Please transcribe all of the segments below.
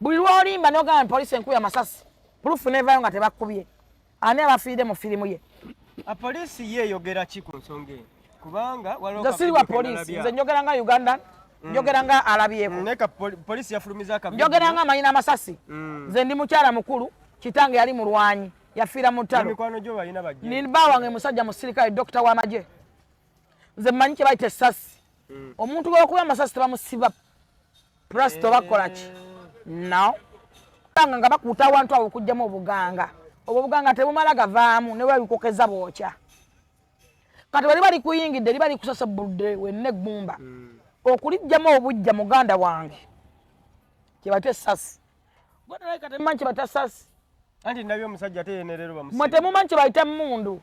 Buli lw'olimba n'ogamba poliisi enkubi amasasi, proof nevayo nga tebakkubye. Ani abafiire mu firimu ye? Poliisi ye eyogera ki ku nsonga eno? Kubanga waliwo Nze siri wa poliisi, nze njogera nga Ugandan, njogera nga alabyeko. Naye poliisi yafulumiza akavidiyo. Njogera nga amanyi n'amasasi. Nze ndi mukyala mukulu, kitange yali mulwanyi, yafiira mu ttalo. Mikwano gyo balina bajje. Ni bba wange musajja musirikale, dokita w'amagye. Nze mmanyi kye bayita essasi. Omuntu gw'okuba amasasi tebamusiba purasita oba kukola ki? No. Nga nga bakuuta awantu awo okuggyamu obuganga. Obwo obuganga tebumala gavaamu ne bwebikokeza bwokya. Kati bwe liba likuyingidde liba likusasabbuludde wenna eggumba. Okuliggyamu obujja muganda wange kye bayita essasi. Gwe nalabika temumanyi kye bayita ssasi. Anti ndabye omusajja ate ye ne leero bamusiba. Mmwe temumanyi kye bayita mmundu.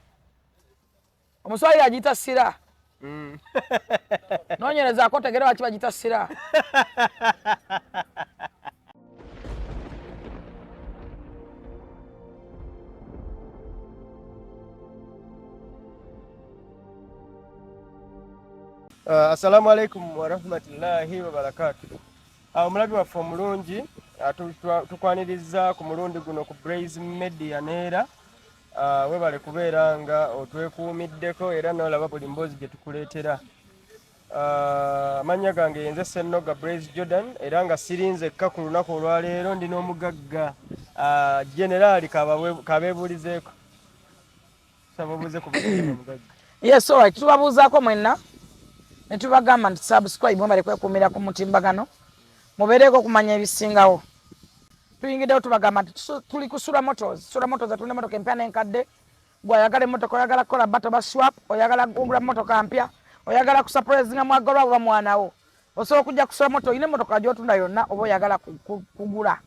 Omuswahili agiyita sira. Noonyerezaako otegere lwaki bagiyita sira. Assalamu alaikum warahmatullahi wabarakatuh. Omulabi waffe omulungi, tukwaniriza ku mulundi guno ku Blaze Media neera. Webale kubeera nga otwekuumiddeko era n'olaba buli mboozi gye tukuleetera. Amannya gange yenze Ssennoga Blaze Jordan, era nga sirinzekka ku lunaku olwaleero, ndi n'omugagga Generaali kabeebuulizeeko. Saba obuuze ku mugagga. Yes, all right. Tubabuuzaako mwenna ne tubagamba nti subscribe, mwebale kwekuumira ku mutimbagano, mubeereeko okumanya ebisingawo. Tuyingiddewo tubagamba nti tuli ku Sula Motors. Sula Motors atunda emmotoka empya n'enkadde. Gwe ayagala emmotoka, oyagala kukola bato ba swap, oyagala kugula mmotoka mpya, oyagala kusurprisinga mwagalwa oba mwana wo, osobola okujja ku Sula Motors. Olina emmotoka gy'otunda yonna oba oyagala kugula,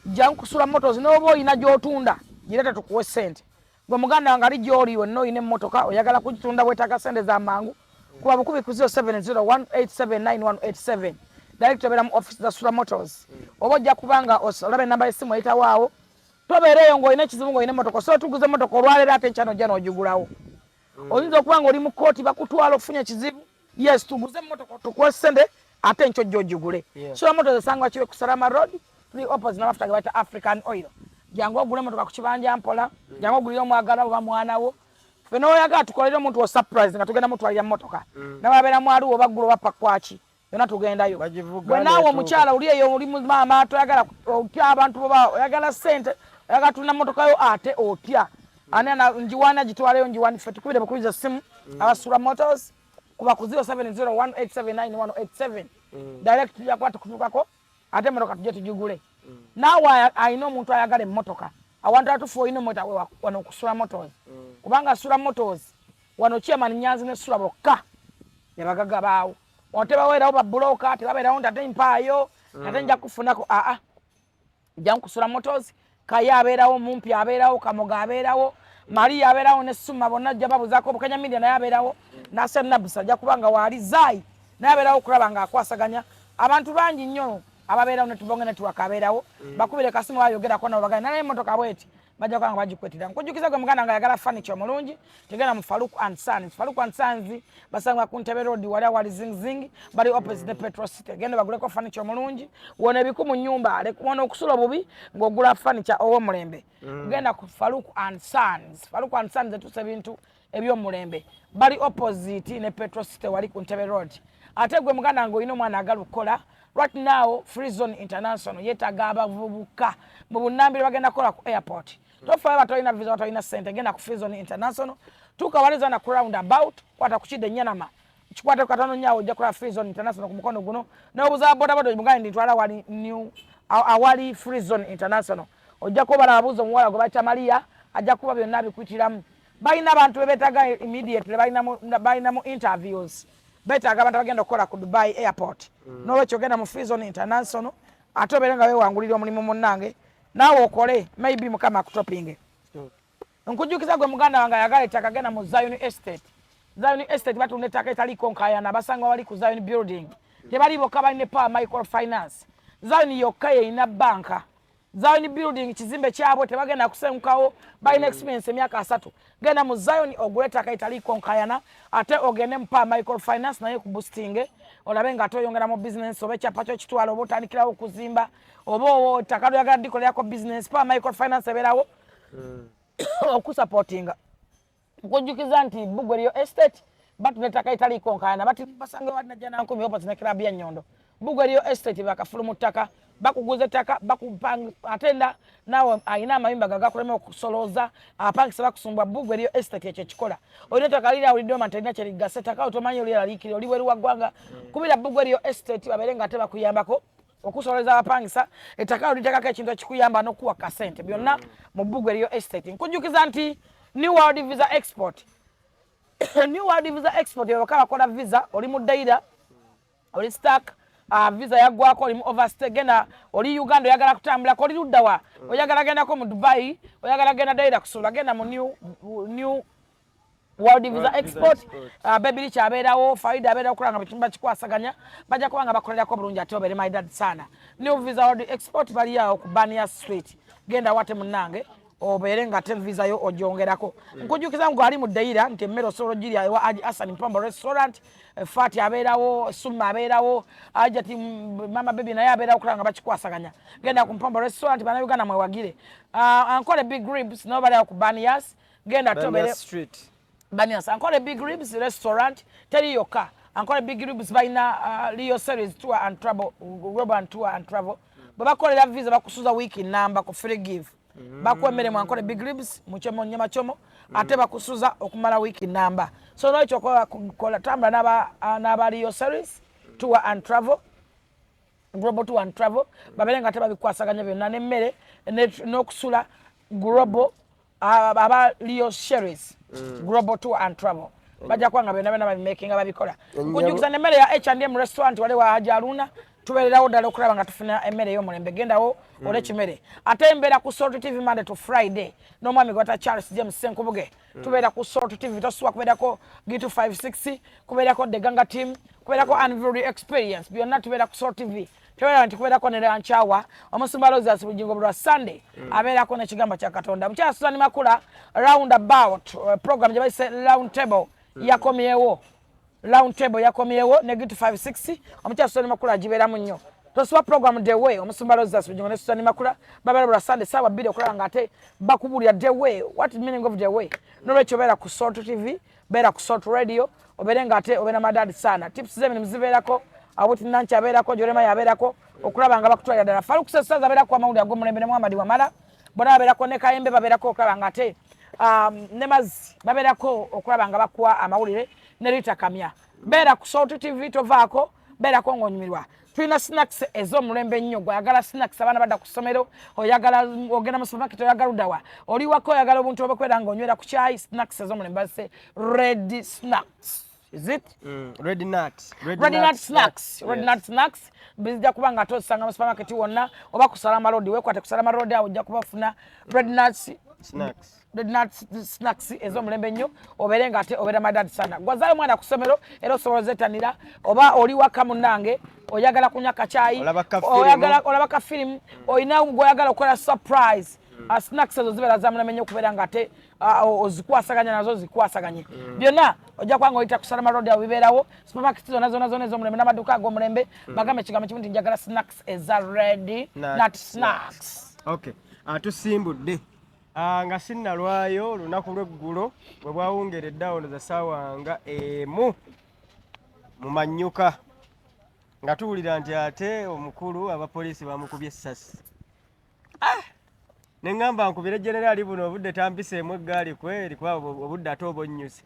jangu ku Sula Motors. N'oba olina gy'otunda gireete tukuwe ssente. Gwe muganda wange ali gy'oli wonna olina emmotoka oyagala kugitunda, weetaaga ssente za mangu, kuba bukubi ku 0701879187 direct obeera mu office za Sula Motors. Oba ojja kuba nga olaba ennamba y'essimu eyitawo awo. Tobeera eyo ng'olina ekizibu ng'olina emmotoka, osobola tuguza emmotoka olwaleero ate enkya n'ojja n'ogigulawo. Oyinza okuba ng'oli mu kkooti bakutwala okufunya ekizibu. Yes, tuguze emmotoka tukuwe ssente ate enkya ojja ogigule. Sula Motors esangibwa Kibe ku Salama Road, tuli opposite n'amafuta ge bayita African Oil. Jangu ogule emmotoka ku kibanja mpola, jangu ogulire omwagalwa oba mwana wo. Ffe n'oyagala tukolere omuntu wo surprise nga tugenda mutwalira mmotoka. N'ababeera mu Arua oba Gulu oba Pakwaki, yonna tugendayo. Gwe naawe omukyala oli eyo oli mu maama toyagala otya abantu boba oyagala ssente, oyagala tulina mmotoka yo ate otya. Ani ana njiwana gitwaleyo njiwani, ffe tukubire bukubiza essimu aba Sula Motors kuba ku 0701879187 direct tujja kuba tukutuukako ate emmotoka tujje tugigule. Naawe alina omuntu ayagala emmotoka awantu atufu olina omweta wano ku Sula Motors, kubanga Sula Motors wano chairman Nyanzi ne Sula bokka ne bagaga baawo. Wano tebaweerawo ba bulooka, tebabeerawo nti ate mpaayo ate nja kufunako. Aa, jangu ku Sula Motors. Kaya abeerawo, Mumpi abeerawo, Kamoga abeerawo, Maria abeerawo ne Suma, bonna ajja babuzaako. Bukenya Media naye abeerawo, Nasser Nabsa ajja kuba nga waali, Zai naye abeerawo okulaba ng'akwasaganya abantu bangi nnyo ababeerawo ne Tubonge Network abeerawo. Bakubire kasimu bayogerako nabo bagamba naye emmotoka bweti bajja kuba nga bagikwetera. Nkujjukiza gwe muganda nga ayagala furniture omulungi, tegenda mu Farouk and Sons. Farouk and Sons basangwa ku Ntebe Road wali awali Zing Zing, bali opposite ne Petrol City. Genda baguleko furniture omulungi, wona ebiku mu nnyumba, wona okusula obubi ng'ogula furniture ow'omulembe. Genda ku Farouk and Sons. Farouk and Sons etuusa ebintu eby'omulembe, bali opposite ne Petrol City wali ku Ntebe Road. Ate gwe muganda nga olina omwana agala okukola right now, Free Zone International yeetaaga abavubuka mu bunnambiro bagenda kukola ku airport. Tofaayo batolina visa, batolina ssente, genda ku Free Zone International. Tuuka wali zana ku round about, kwata ku kidde Nyanama, kikwate katono nnyo awo ojja kulaba Free Zone International ku mukono guno. N'obuuza bodaboda mugambe ndi ntwala wali new awali Free Zone International, ojja kuba balaba. Buuza omuwala gwe bayita Maria, ajja kuba byonna abikuyitiramu. Balina abantu be beetaaga immediately, balina mu interviews, beetaaga abantu abagenda okukola ku Dubai airport. N'olwekyo ogenda mu Free Zone International ate obeere nga weewangulira omulimu munnange, naawe okole, maybe Mukama akutopinge. Nkujjukiza gwe muganda wange ayagala ettaka, genda mu Zion Estate. Zion Estate batunda ettaka etaliiko nkaayana, basanga wali ku Zion Building. Tebali bokka, balina Power Microfinance. Zion yokka yeyina banka. Zion Building kizimbe kyabwe, tebagenda kusengukawo, balina experience emyaka 30. Genda mu Zion ogule ettaka etaliiko nkayana, ate ogende mu Power Microfinance naye ku boosting, olabe nga ate oyongera mu business, oba ekyapa kyo kitwala, oba otandikirawo okuzimba, oba owo ettaka lyoyagala dikolerako business. Power Microfinance ebeerawo okusupportinga. Nkujjukiza nti Bugwe Real Estate batunda ettaka etaliiko nkayana, bati basange wali Najjanankumbi opposite ne club ya Nnyondo. Bugwe Real Estate bakafulu mu ttaka, bakuguza ettaka, bakupanga, ate nda naawe alina amayumba gagakulema okusolooza, apangisa bakusumbwa. Bugwe Real Estate ekyo ekikola. Olina ettaka liri awo lidoma nti terina kyerigasa, ettaka awo tomanyi olyeraliikirira, oli bweru wa ggwanga, kubira Bugwe Real Estate babeere nga ate bakuyambako okusoleza abapangisa ettaka awo, litekako ekintu ekikuyamba n'okuwa kasente, byonna mu Bugwe Real Estate. Nkujjukiza nti New World Visa Export, New World Visa Export baka bakola visa. Oli mu Deira, oli stuck, visa yaggwako, oli mu overstay, genda. Oli Uganda, oyagala kutambulako, oli luddawa, oyagala gendako mu Dubai, oyagala genda Deira kusuula, genda mu New World Visa World Visa Export. Export. Bebiri kyabeerawo, Faida abeerawo okulaba nga buli kimu bakikwasaganya, bajja kuba nga bakolerako bulungi ate obeere maidad sana. New Visa World Export bali awo ku Bania Street. Genda wate munnange obeere nga ate visa yo ogyongerako. Nkujjukiza ngu ali mu Deira nti emmere osobola ogirya ewa Aji Asan Mpombo Restaurant. Fati abeerawo, Summa abeerawo, Ajati Mama Baby naye abeerawo okulaba nga bakikwasaganya. Genda ku Mpombo Restaurant, Bannayuganda mwewagire. Ankole Big Ribs nabo bali awo ku Banias. Genda ate Bania obeere Street. Banias. Ankole Big Ribs Restaurant teri yokka. Ankole Big Ribs balina Leo Series Tour and Travel, Global and Tour and Travel. Bwe bakolera visa bakusuza wiiki namba ku free give. Bakuwa emmere mu Ankole Big Ribs, mukyomo nyama kyomo, ate bakusuza okumala wiiki namba. So nolwekyo kola tambula n'aba Leo Series Tour and Travel, Global Tour and Travel, babeere nga tebabikwasaganya byonna n'emmere n'okusula. Global aba Leo Series Global Tour and Travel bajja kuba nga byonna byonna babimakinga, babikola. Nkujjukiza n'emmere ya H&M Restaurant wali wa Haji Aruna, tubeererawo ddala okulaba nga tufuna emmere ey'omulembe. Gendawo ole kimere. Ate mbeera ku Salt TV Monday to Friday n'omwami gwata Charles James Senkubuge. Tubeera ku Salt TV, tosuwa kubeerako G256, kubeerako The Ganga Team, kubeerako Anvil Experience, byonna tubeera ku Salt TV. Tubeera nti kubeerako ne Lankyawa omusumba Rosas Bugingo lwa Sunday abeerako n'ekigambo kya Katonda. Mukyala Susan Makula, round about program gye bayise Round Table yakomyewo. Round Table yakomyewo ne G256, omukyala Susan Makula agibeeramu nnyo. Tosuba program The Way, omusumba Rosas Bugingo ne Susan Makula babeera bula Sunday saawa 2 okulaba nga ate bakubuulira The Way, what is meaning of The Way. Nolwekyo beera ku Salt TV, beera ku Salt Radio, obeere nga ate obeera madadi sana. Tips z'emirimu zibeerako, Abuti Nanki abeerako, Jorema yabeerako okulaba nga bakutwalira ddala. Faruk Sessaza abeerako amawulire ag'omulembe ne Muhammad Wamala, bonna babeerako ne Kayembe babeerako okulaba nga ate ne Mazzi babeerako okulaba nga bakuwa amawulire ne Rita Kamya. Beera ku Salt TV, tovaako, beerako ng'onyumirwa. Tulina snacks ez'omulembe ennyo. Gwayagala snacks, abaana badda ku ssomero, oyagala ogenda mu supermarket, oyagala luddawa, oli waka, oyagala obuntu obukwera nga onywera ku kyayi, snacks ez'omulembe bazise Red Snacks. Is it? Red Nut. Red Nut Snacks. Red Nut Snacks bijja kuba nga tosanga mu supermarket wonna oba ku Salama Road. Weekwate ku Salama Road awo, ojja kuba ofuna Red Nuts Snacks. Red Nut Snacks ez'omulembe ennyo, obeere nga ate obeera madadi sana. Gwazaayo omwana ku ssomero era osobola ozetanira, oba oli waka munnange oyagala kunywa kacyayi, Olaba ka firimu. Oyagala olaba ka firimu, olina gweoyagala okukola surprise. Snacks ezo zibeera za mulembe nnyo okubeera nga ate ozikwasaganya nazo zikwasaganye byonna. Ojja kuba nga oyita ku Salama Road awo bibeerawo, supermarket zonna zonna zonna ez'omulembe n'amaduuka ag'omulembe. Bagambe ekigambo kimu nti njagala snacks eza Red Nut Nut Snacks. Okay. Tusimbudde. Nga sinnalwayo, olunaku lw'eggulo bwe bwawungeredde awo ndoza ssaawa nga 1 mu mannyuka, nga tuwulira nti ate omukulu abapoliisi bamukubye essasi. Ne ŋŋamba nkubire generaali buno obudde tampiseemu eggaali kweri, kuba obudde ate oba onnyuse.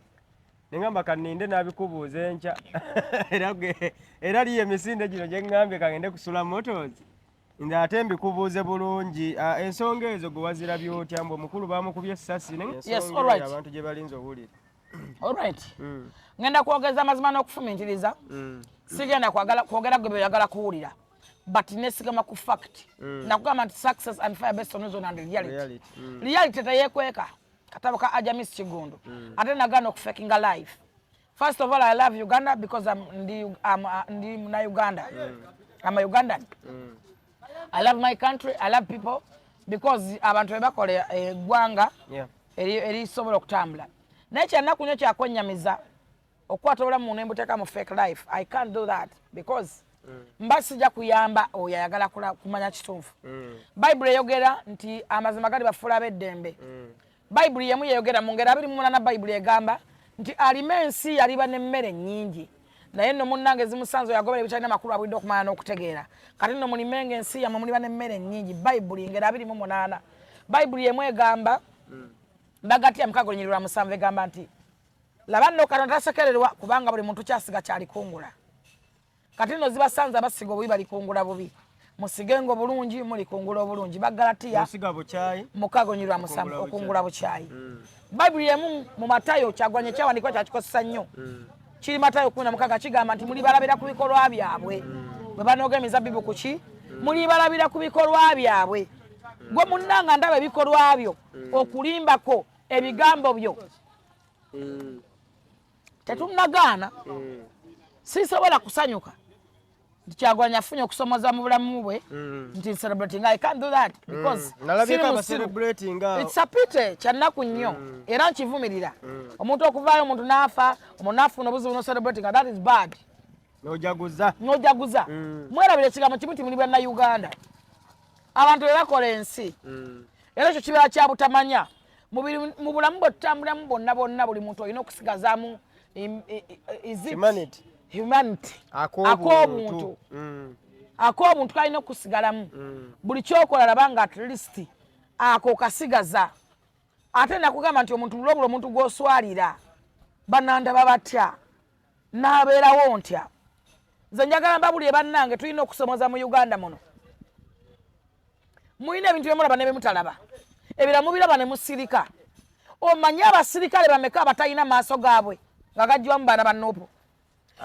Ne ŋŋamba kanninde n'abikubuuza enkya. Era liyo emisinde gino gye ŋŋambye kangende kusula Motors. Nze ate mbikubuuze bulungi. Ensonga ezo gwe wazirabye otya, mbu omukulu bamukubye essasi? Naye Yes, ensonga all right. eyo abantu gye balinze owulira. Alright, ngenda kwogeza amazima n'okufumintiriza. Sigenda kwagala kwogera gwe byoyagala kuwulira, but nesigama ku fact. Nakugamba nti success and fire based on reason and reality. Reality. Reality teyekweka. Katabo ka Ajamis Kigundu. Ate nagana okufakinga life. First of all, I love Uganda because I'm ndi, I'm, ndi na Uganda. I'm a Ugandan. I love my country, I love people, because abantu bebakola eggwanga erisobola okutambula. Naye kyannaku nnyo, kyakwennyamiza okukwata obulamu nembuteeka mu fake life. I can't do that because mba sijja kuyamba oyo ayagala kumanya kituufu. Bayibuli eyogera nti amazima gali bafuula ab'eddembe. Bayibuli yemu yeyogera mu ngeri 28, Bayibuli egamba nti alima ensi yaliba n'emmere nnyingi. Naye nno munnange, zimusanze oyagobera ebitalina makulu, abulidde okumanya n'okutegeera. Kati nno mulimenga ensi yammwe, muliba n'emmere nnyingi. Bayibuli ngeri 28. Bayibuli yemu egamba Bagalatiya 6:7, egamba nti laba nno Katonda tasekererwa, kubanga buli muntu kyasiga kyalikungula. Kati nno zibasanze abasiga obubi, balikungula bubi. Musigenga obulungi, mulikungula obulungi. Bagalatiya 6:7, okungula bukyayi. Bayibuli emu mu Matayo, Kyagwanye kyawandiikibwa kyakikozesa nnyo, kiri Matayo 16, kigamba nti mulibalabira ku bikolwa byabwe. Bwe banooga emizabibu ku ki, mulibalabira ku bikolwa byabwe. Gwe munnanga, ndaba ebikolwa byo, okulimbako, ebigambo byo. Tetunnagaana. Sisobola kusanyuka nti Kyagwanya afunye okusomoza mu bulamu bwe nti celebrating. I can't do that because it's a pity, kyannaku nnyo era nkivumirira. Omuntu okuvaayo, omuntu n'afa, omuntu n'afuna obuzibu, no celebrating, that is bad. Nojaguza. Nojaguza. Mwerabira ekigambo kimu ti muli Bannayuganda. Abantu be bakola ensi, era ekyo kibeera kya butamanya. Mu bulamu bwe tutambulamu bonna bonna, buli muntu olina okusigazaamu humanity. Ak'obuntu. Ak'obuntu kalina okusigalamu. Buli kyokola, laba nga at least ako kasigaza. Ate nakugamba nti omuntu lwobula, omuntu gw'oswalira, banandaba batya, naabeerawo ntya? Nze njagala mbabulire bannange, tulina okusomoza mu Uganda muno. Mulina ebintu byemulaba nebemutalaba, ebira mubiraba ne musirika. Omanyi abasirikale bameka abatalina maaso gaabwe nga gajjiwamu baana ba NUP?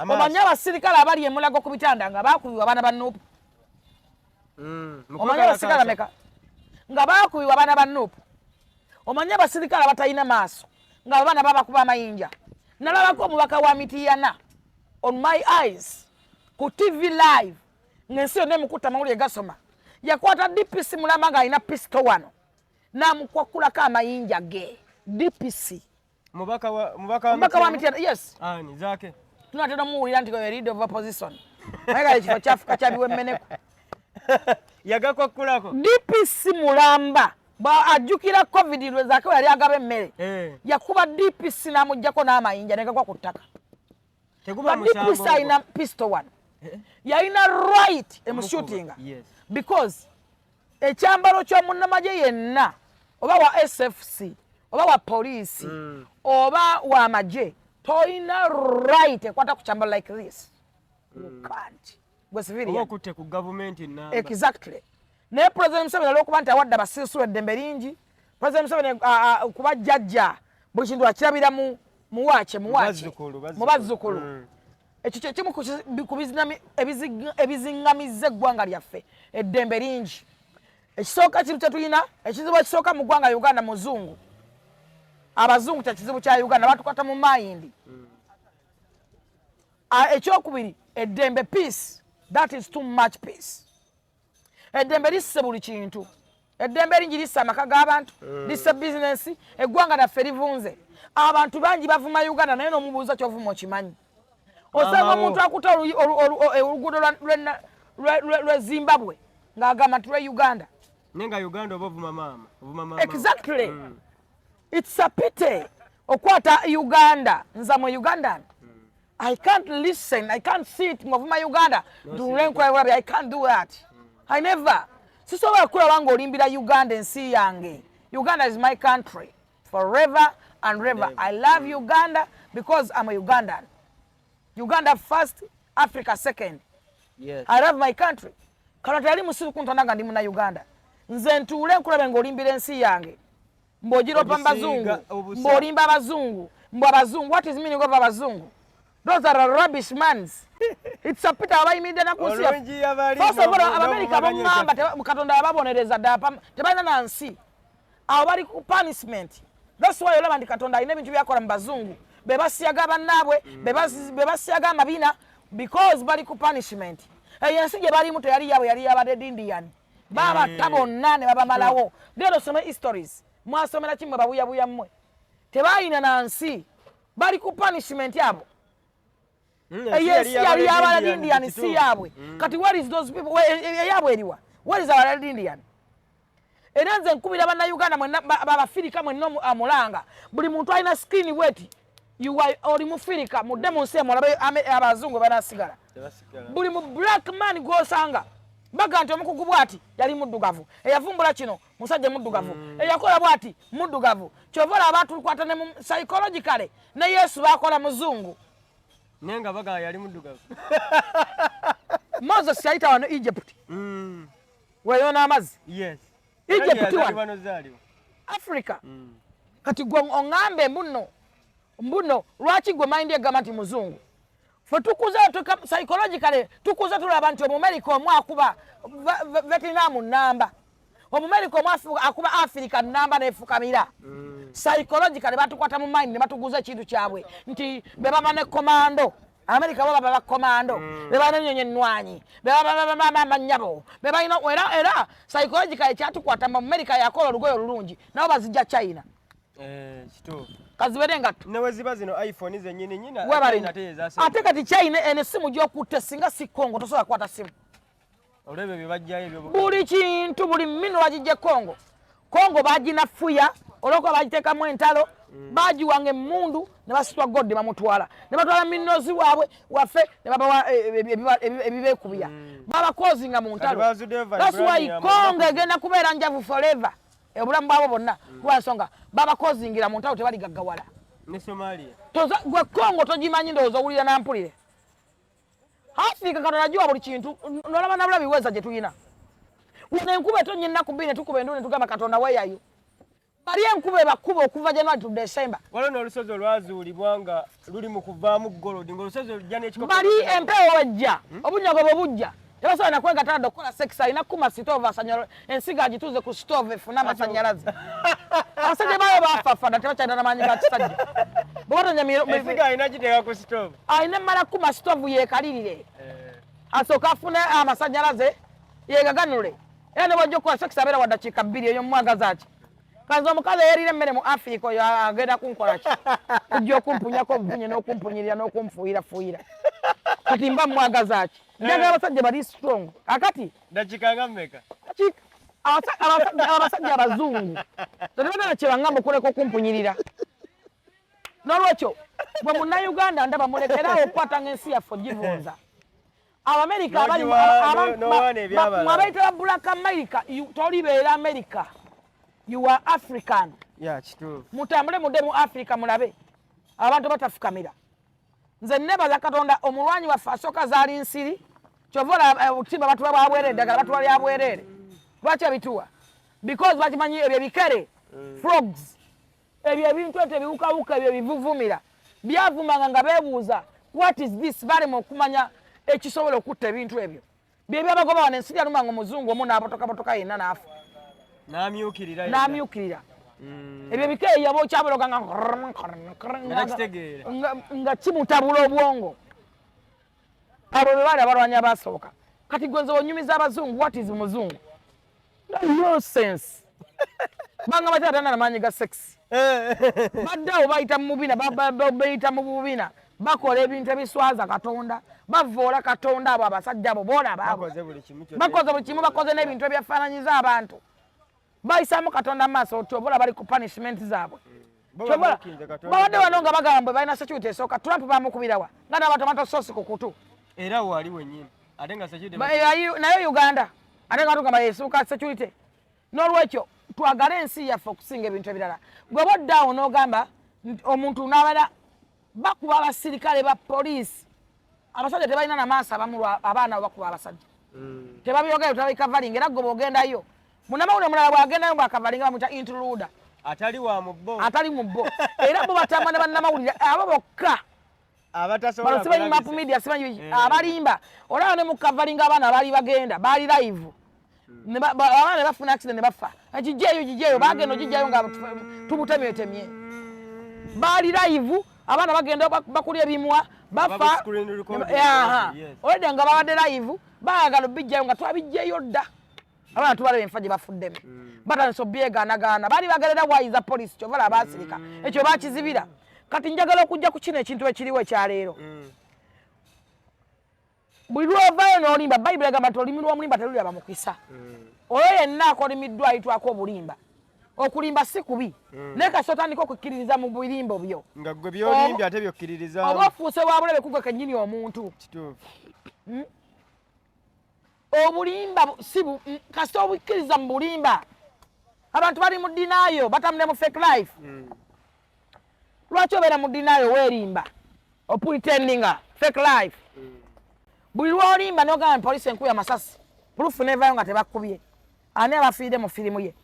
Omanyi abasirikale abali emulago ku bitanda nga bakubibwa abaana ba NUP? Omanyi abasirikale bameka nga bakubibwa abaana ba NUP? Omanyi abasirikale abatalina maaso nga abaana babakuba amayinja? Nalabako omubaka wa Mitiyana on my eyes ku TV live, ng'ensi yonna emukutta amawulire gasoma, yakwata DPC mulamba ng'alina pisito wano, n'amukwakulako amayinja ge. DPC. Mubaka wa Mityana, yes. Ani zake? Tunatera omuwulira nti oyo leader of opposition, naye kale ekifo kyafuka kyabiwa emmeneku. Yagakwakulako. DPC mulamba ajjukira COVID lwezake yali agaba emmere, yakuba DPC n'amugjako n'amayinja negagwa ku ttaka. DPC alina pistol wano, yalina right emushootinga because ekyambalo ky'omunnamagye yenna, oba wa SFC, oba wa poliisi, oba wa magye, tolina right ekwata ku kyambalo like this. You can't. Gwe civilian. Okutte ku gavumenti. Exactly. Naye President Museveni, olwokuba nti awadde abasirusiru eddembe lingi, President Museveni kuba jjajja, buli kintu akirabira mu muwaake muwaake mu bazzukulu. Ekyo kyekimu ku ebiziŋŋamizza eggwanga lyaffe, eddembe lingi. Ekisooka kintu kyetulina, ekizibu ekisooka mu ggwanga Uganda, muzungu. Abazungu kyekizibu kya Uganda, batukwata mu mayindi. Ekyokubiri, eddembe, peace. That is too much peace. Eddembe lisse buli kintu. Eddembe eringi lisse amaka g'abantu, lisse bizinensi. Eggwanga naffe livunze. Abantu bangi bavuma Uganda, naye n'omubuuza kyovuma okimanyi? Osanga omuntu akuta oluguudo lwe Zimbabwe ng'agamba nti lwe Uganda. Nenga Uganda oba ovuma maama, ovuma maama. Exactly. It's a pity okwata Uganda. Nza mu Ugandan, I can't listen, I can't see it ng'ovuma Uganda ntulenkulabulabi. I can't do that. I never, sisobola kulaba ng'olimbira Uganda, ensi yange. Uganda is my country forever and ever. I love Uganda because I'm a Ugandan. Uganda first, Africa second. I love my country. Kano teyali musiru kuntona nga ndi muna Uganda. Nze ntuule nkulabe ng'olimbira ensi yange, mbw'ogiropa mu bazungu, mbw'olimba abazungu, mbw abazungu. What is meaning of abazungu? Those are rubbish mans. It's a pity abayimiridde na ku nsi. First of all, Abamerika boŋŋamba Katonda yababonereza ddala, tebalina na nsi. Abo bali ku punishment. That's why olaba nti Katonda alina ebintu byakola mu bazungu, be basiyaga bannaabwe, be basiyaga amabina, because bali ku punishment. Eyo ensi gye balimu teyali yaabwe, yali yaba Red Indian. Babatta bonna ne babamalawo. Genda osome histories. Mwasomera ki mmwe babuyabuya mmwe? Tebalina na nsi, bali ku punishment abo. Eyo ensi yali y'aba Red Indian, si yaabwe. Kati where is those people? Eyaabwe eriwa? Where is our Red Indian? Era nze nkubira Bannayuganda mwenna, Babafirika mwenna, amulanga buli muntu alina skin bweti, you are oli Mufirika, mudde mu nsi emulabe abazungu banasigala. Buli mu black man gwosanga baga nti omukugu bwati yali muddugavu, eyavumbula kino musajja muddugavu, eyakola bwati muddugavu. Kyova olaba tukwata ne psychologically ne Yesu bakola muzungu. Naye nga bagamba yali muddugavu. Moses yayita wano Egypt, weyo n'amazzi. Egypt wano. Zaliwa. Africa. Kati gwe oŋŋambe mbuno lwaki gwe mind egamba nti muzungu? Fe tukuze psychologically tukuze tulaba nti Omumerika omu akuba Vietnam namba, Omumerika omu akuba Africa namba nefukamira. Psychologically batukwata mu mind ne batuguza ekintu kyabwe nti be baba ne commando. Amerika bo baba bakomando, be balina ennyonyi ennwanyi, be baba bamanyabo, be balina. Era psychologically kyatukwata mu Amerika yakola olugoye olulungi, nabo bazijja China. Eh, kituufu. Kazibere engatto. Ne weziba zino iPhone zennyini nyina. Webale. China ate yezasemba. Ate kati China eno essimu gy'okutte, singa si Congo tosobola kukwata simu. Olw'ebyo bye bajjayo ebyo. Buli kintu, buli mino bagijja Congo. Congo baginafuya olwokuba bagiteekamu entalo, bagiwanga emmundu ne basitwa godde, bamutwala ne batwala minozi waabwe waffe ne babawa ebibeekubya babakozinga mu ntalo. Kati bazuddeyo That's why vibranium. Congo egenda kubeera njavu forever obulamu bwabo bwonna, kuba nsonga babakozingira mu ntalo, tebaligaggawala. Ne Somalia. Gwe Congo togimanyi, ndowooza owulira nampulire. Africa Katonda agiwa buli kintu, nolaba nabula biweza gye tulina wano. Enkuba etonnya ennaku 2 ne tukuba endulu ne tugamba Katonda weeyayo. Bali enkuba ebakuba okuva January to December. Waliwo n'olusozi olwazuulibwa nga luli mu kuvaamu gold, ng'olusozi olujja n'ekikopo. Bali empewo wejja, obunyago bwe bujja, tebasobola nakwegatta okukola sex. Alina kuma stove asanyala ensigo agituuze ku stove efune amasanyalaze. Abasajja bayo bafafana, tebakyalina namaanyi ga kisajja bwebatonya. Ensigo alina giteeka ku stove. Alina emmala kuma stove yeekalirire, asooke afune amasanyalaze yegaganule. Era ne bwajja okukola sex abeera wa dakiika 2. Eyo mumwagaza ki? Kanze omukazi eyerira emmere mu Africa oyo agenda kunkola ki? Kujja okumpunyako obuvunye n'okumpunyirira n'okunfuuyirafuuyira, kati mba mwagaza ki? Njagala abasajja bali strong. Kakati Dakiika nga mmeka? Abasajja abazungu tetebagala kyebangamba okuleka okumpunyirira. N'olwekyo bwe Munnayuganda ndaba mulekerawo okukwatanga ensi yaffe ogivunza. Abamerika abali N'owaana ebyabalala. Abayita ba Black America, tolibeera America, you are African. Ya, kituufu. Mutambule mudde mu Africa mulabe abantu batafukamira. Nze nebaza Katonda, omulwanyi waffe asooka zaali nsiri. Kyova olaba obutimba batuwa bwabwereere, eddagala batuwa lyabwereere. Lwaki abituwa? Because bakimanyi ebyo ebikere, frogs, ebyo ebintu ebyo ebiwukawuka, ebyo ebivuvumira byavumanga nga beebuuza, "What is this?" Balema okumanya ekisobola okutta ebintu ebyo. Byebyabagoba wano. Ensi yalumanga omuzungu omu n'abotokabotoka yenna n'afa. N'amyukirira yenna. N'amyukirira. Ebyo ebikeeyi yaba okyabologa nga Nga takitegeera. Nga kimutabula obwongo. Abo be baali abalwanyi abasooka. Kati gwe nze onyumiza abazungu, what is muzungu? Nonsense. Banga batya atana namaanyi ga sex. Badde awo bayita mu bubina, bayita mu bubina, bakola ebintu ebiswaza Katonda, bavoola Katonda. Abo abasajja abo boolaba abo. Bakoze buli kimu kyonna. Bakoze buli kimu, bakoze n'ebintu ebyafaananyiza abantu, bayisaamu Katonda mu maaso. Kyobola bali ku punishment zaabwe. Bo Kyobola bamukinze Katonda. Babadde wano nga bagamba bwe balina security esooka. Trump bamukubirawa nga n'abatomato sosi ku kutu? Era wali wennyini ate nga security. Naye Uganda ate nga tugamba yesuuka security. N'olwekyo twagale ensi yaffe okusinga ebintu ebirala. Gwe boddaawo n'ogamba nti omuntu n'abala bakuba abasirikale ba poliisi, abasajja tebalina namaaso abamu abaana abo bakuba abasajja. Tebabyogera, tebabikavalinga. Era gwe bw'ogendayo, munnamawulire omulala bw'agendayo bwakavalinga bamuyita intruder. Atali wa mu bo. Atali mu bo. Era bo batambula ne bannamawulire abo bokka. Abatasobola Bano simanyi kulabisa. Map Media, simanyi abalimba. Olaba ne mukavalinga abaana abaali bagenda baali live. Ne abaana ne bafuna accident ne bafa. Kijjeeyo, kijjeeyo, bagenda ogijjayo nga tubutemyetemye. Baali live, abaana bagenda bakulya ebimwa bafa. Babu screen recording. Aha. Yes. Olwedde nga babadde live baagala obijjayo nga twabijjayo dda. Abaana tubalaba enfa gye bafuddemu. Batandise obyegaanagaana, baali bagerera wayiza poliisi, kyova laba baasirika, ekyo bakizibira. Kati njagala okujja ku kino ekintu ekiriwo ekyaleero. Buli lwovaayo n'olimba, Bayibuli egamba nti olulimi lw'omulimba teruliraba mukisa. Oyo yenna akolimiddwa ayitwako obulimba. Okulimba si kubi, naye kasi otandika okukkiririza mu birimbo byo nga gwe byolimbye ate byokkiririza, oba ofuuse wa bulabe kugwe kennyini omuntu. Obulimba si kasita obukkiriza mu bulimba. Abantu bali mu denial, batambulira mu fake life. Lwaki obeera mu denial, weerimba, opretendinga fake life? Buli lwolimba nogamba poliisi enkubi amasasi, proof nevayo nga tebakubye, ani abafiire mu firimu ye?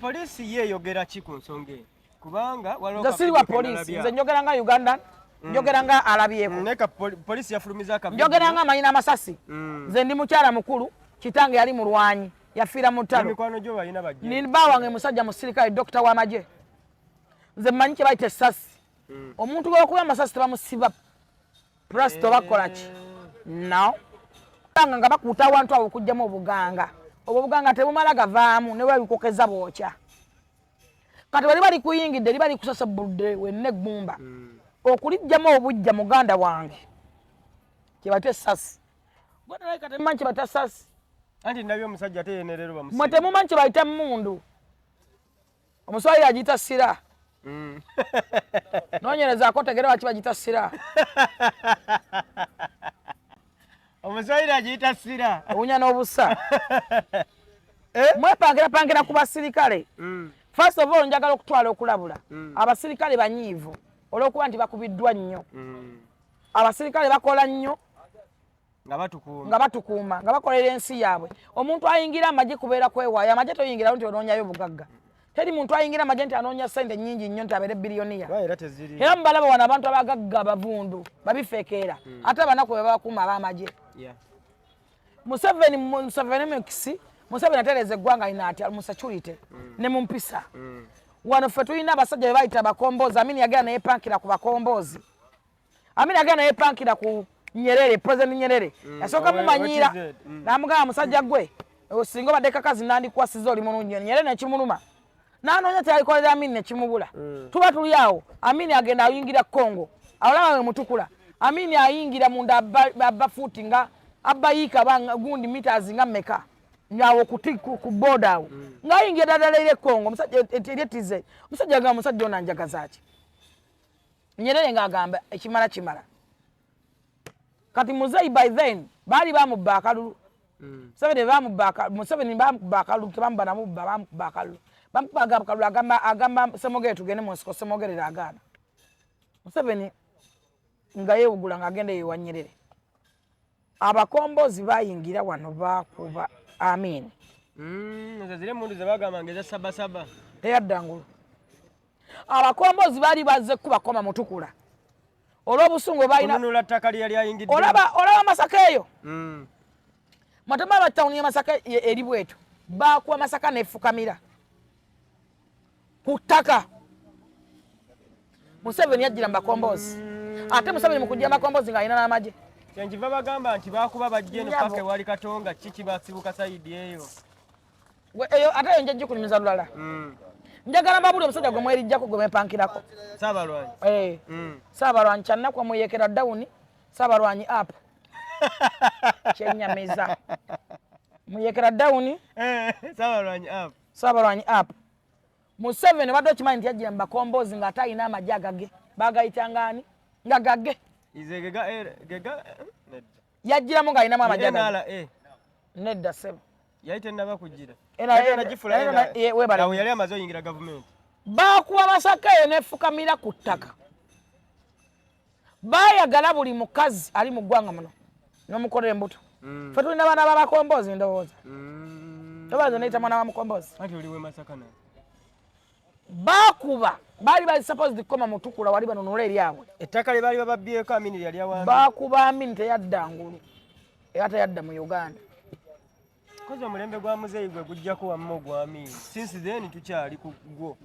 Poliisi ye eyogera ki ku nsonga eno? Kubanga nze siri wa poliisi, nze njogera nga Ugandan, njogera nga alabyeko. Neka poliisi yafulumiza akavidiyo. Njogera nga amanyi n'amasasi. Nze ndi mukyala mukulu, kitange yali mulwanyi, yafiira mu ttalo. Mikwano gyo balina bajje. Ni bba wange musajja musirikale, dokita w'amagye. Nze mmanyi kye bayita essasi. Omuntu gwebakuba amasasi tebamusiba plasita oba kukola ki, no nga nga bakuuta awantu awo okugyamu obuganga. Obwo obuganga tebumala gavaamu, ne bwebikokeza bwokya. Kati bwe liba likuyingidde, liba likusasabuludde wenna eggumba. Okulijjamu obujja, muganda wange, kyebayita essasi. Gwe temumanyi kye bayita sasi? Anti ndabye omusajja ate yenerero bamusibe. Mwe temumanyi kye bayita mundu? Omuswahili agiyita sira. Noonyerezaako tegere lwaki bagiyita sira. Omuswahili agiyita sira. Owunya n'obusa. Mwepangira pangira ku basirikale. First of all, njagala okutwala okulabula. Abasirikale banyiivu olw'okuba nti bakubiddwa nnyo. Abasirikale bakola nnyo nga batukuuma, nga batukuuma, nga bakolera ensi yaabwe. Omuntu ayingira amagye kubeera kwewaayo. Amagye toyingirawo nti onoonyayo bugagga. Teri muntu ayingira amagye nti anoonya sente nnyingi nnyo nti abeere biliyoniya. Era teziri. Era mubalaba wano abantu abagagga abavundu babifekeera, ate abanaku be babakuuma ab'amagye. Museveni, Museveni mukisi, Museveni atereeza eggwanga lino atya mu security ne mu mpisa? Wano ffe tulina abasajja be bayita abakomboozi. Amini yagenda neyepankira ku bakomboozi. Amini yagenda neyepankira ku Nyerere, President Nyerere. Yasooka mumanyiira, n'amugamba, musajja gwe, singa obadde kakazi nandikwasiza, oli mulungi nnyo. Nyerere nekimuluma, n'anoonya kyalikolera Amini nekimubula. Tuba tuli awo, Amini agenda ayingira Congo, olaba we mutukula. Amini ayingira munda, abba fuuti nga abba yiika gundi meters nga mmeka ngaawo ku border awo, ng'ayingira ddala ddala eri Congo, omusajja eri etize. Omusajja agamba, musajja ono anjagaza ki? Nyerere ng'agamba ekimala kimala. Kati muzeyi by then baali bamubba akalulu. Museveni bamubba, Museveni bamukuba akalulu, tebamuba namubba, bamukuba akalulu, bamukuba akalulu. Agamba Semogere, tugende mu nsiko. Semogerere agaana. Museveni nga yeewugula ng'agenda eyo ewa Nyerere. Abakombozi bayingira wano, bakuba Amin. Ezo ziri emundu ze bagamba nga eza sabasaba. Teyadda ngulu. Abakombozi baali bazze kubakoma mutukula olw'obusungu balina kununula ttaka lye yali ayingidde. Olaba Masaka eyo, matema aba tawuni ya Masaka eri bwetu, bakuba Masaka nefukamira ku ttaka. Museveni yajjira mu bakombozi, ate Museveni mu kujja makombozi ng'alina n'amagye. Kyenkiva bagamba nti bakuba bajja eno. Nyabo. Paka ewali Katonga kiki basibuka side eyo. Eyo ate eyo nja gikunyumiza lulala. Njagala mbabuli omusajja gwe mwerijjako, gwe mwepankirako. Saabalwanyi. Eh. Saabalwanyi, kyannaku omuyekera down, Saabalwanyi up. Kyenyamiza, muyekera down. Eh, Saabalwanyi up. Saabalwanyi up. Museveni obadde okimanyi nti yajjira mu bakombozi ng'ate alina amagye agage bagayitanga ani nga gage? Ize gega gega nedda. Yajjiramu ng'alinamu amagye agage. NRA. Nedda ssebo. Yali tennaba kugira. NRA. Yali tanagifula NRA, NRA. Webale. Awo yali amaze oyingira gavumenti. Baakuba Masaka eyo nefukamira ku ttaka. Baayagala buli mukazi ali mu ggwanga muno n'omukolera embuto. Fe tulina baana b'abakombozi, ndowooza tobanze neyita mwana wa mukombozi. Anti oli we Masaka naye. Baakuba, baali bali supposed kukoma mutukula wali banunula eryabwe. Ettaka lye baali bababbyeko, Amini yali awambye. Baakuba Amini teyadda ngulu, era teyadda mu Uganda. Kozi omulembe gwa muzeeyi gwe gujjako wamma ogwa Amini. Since then tukyali ku gwo.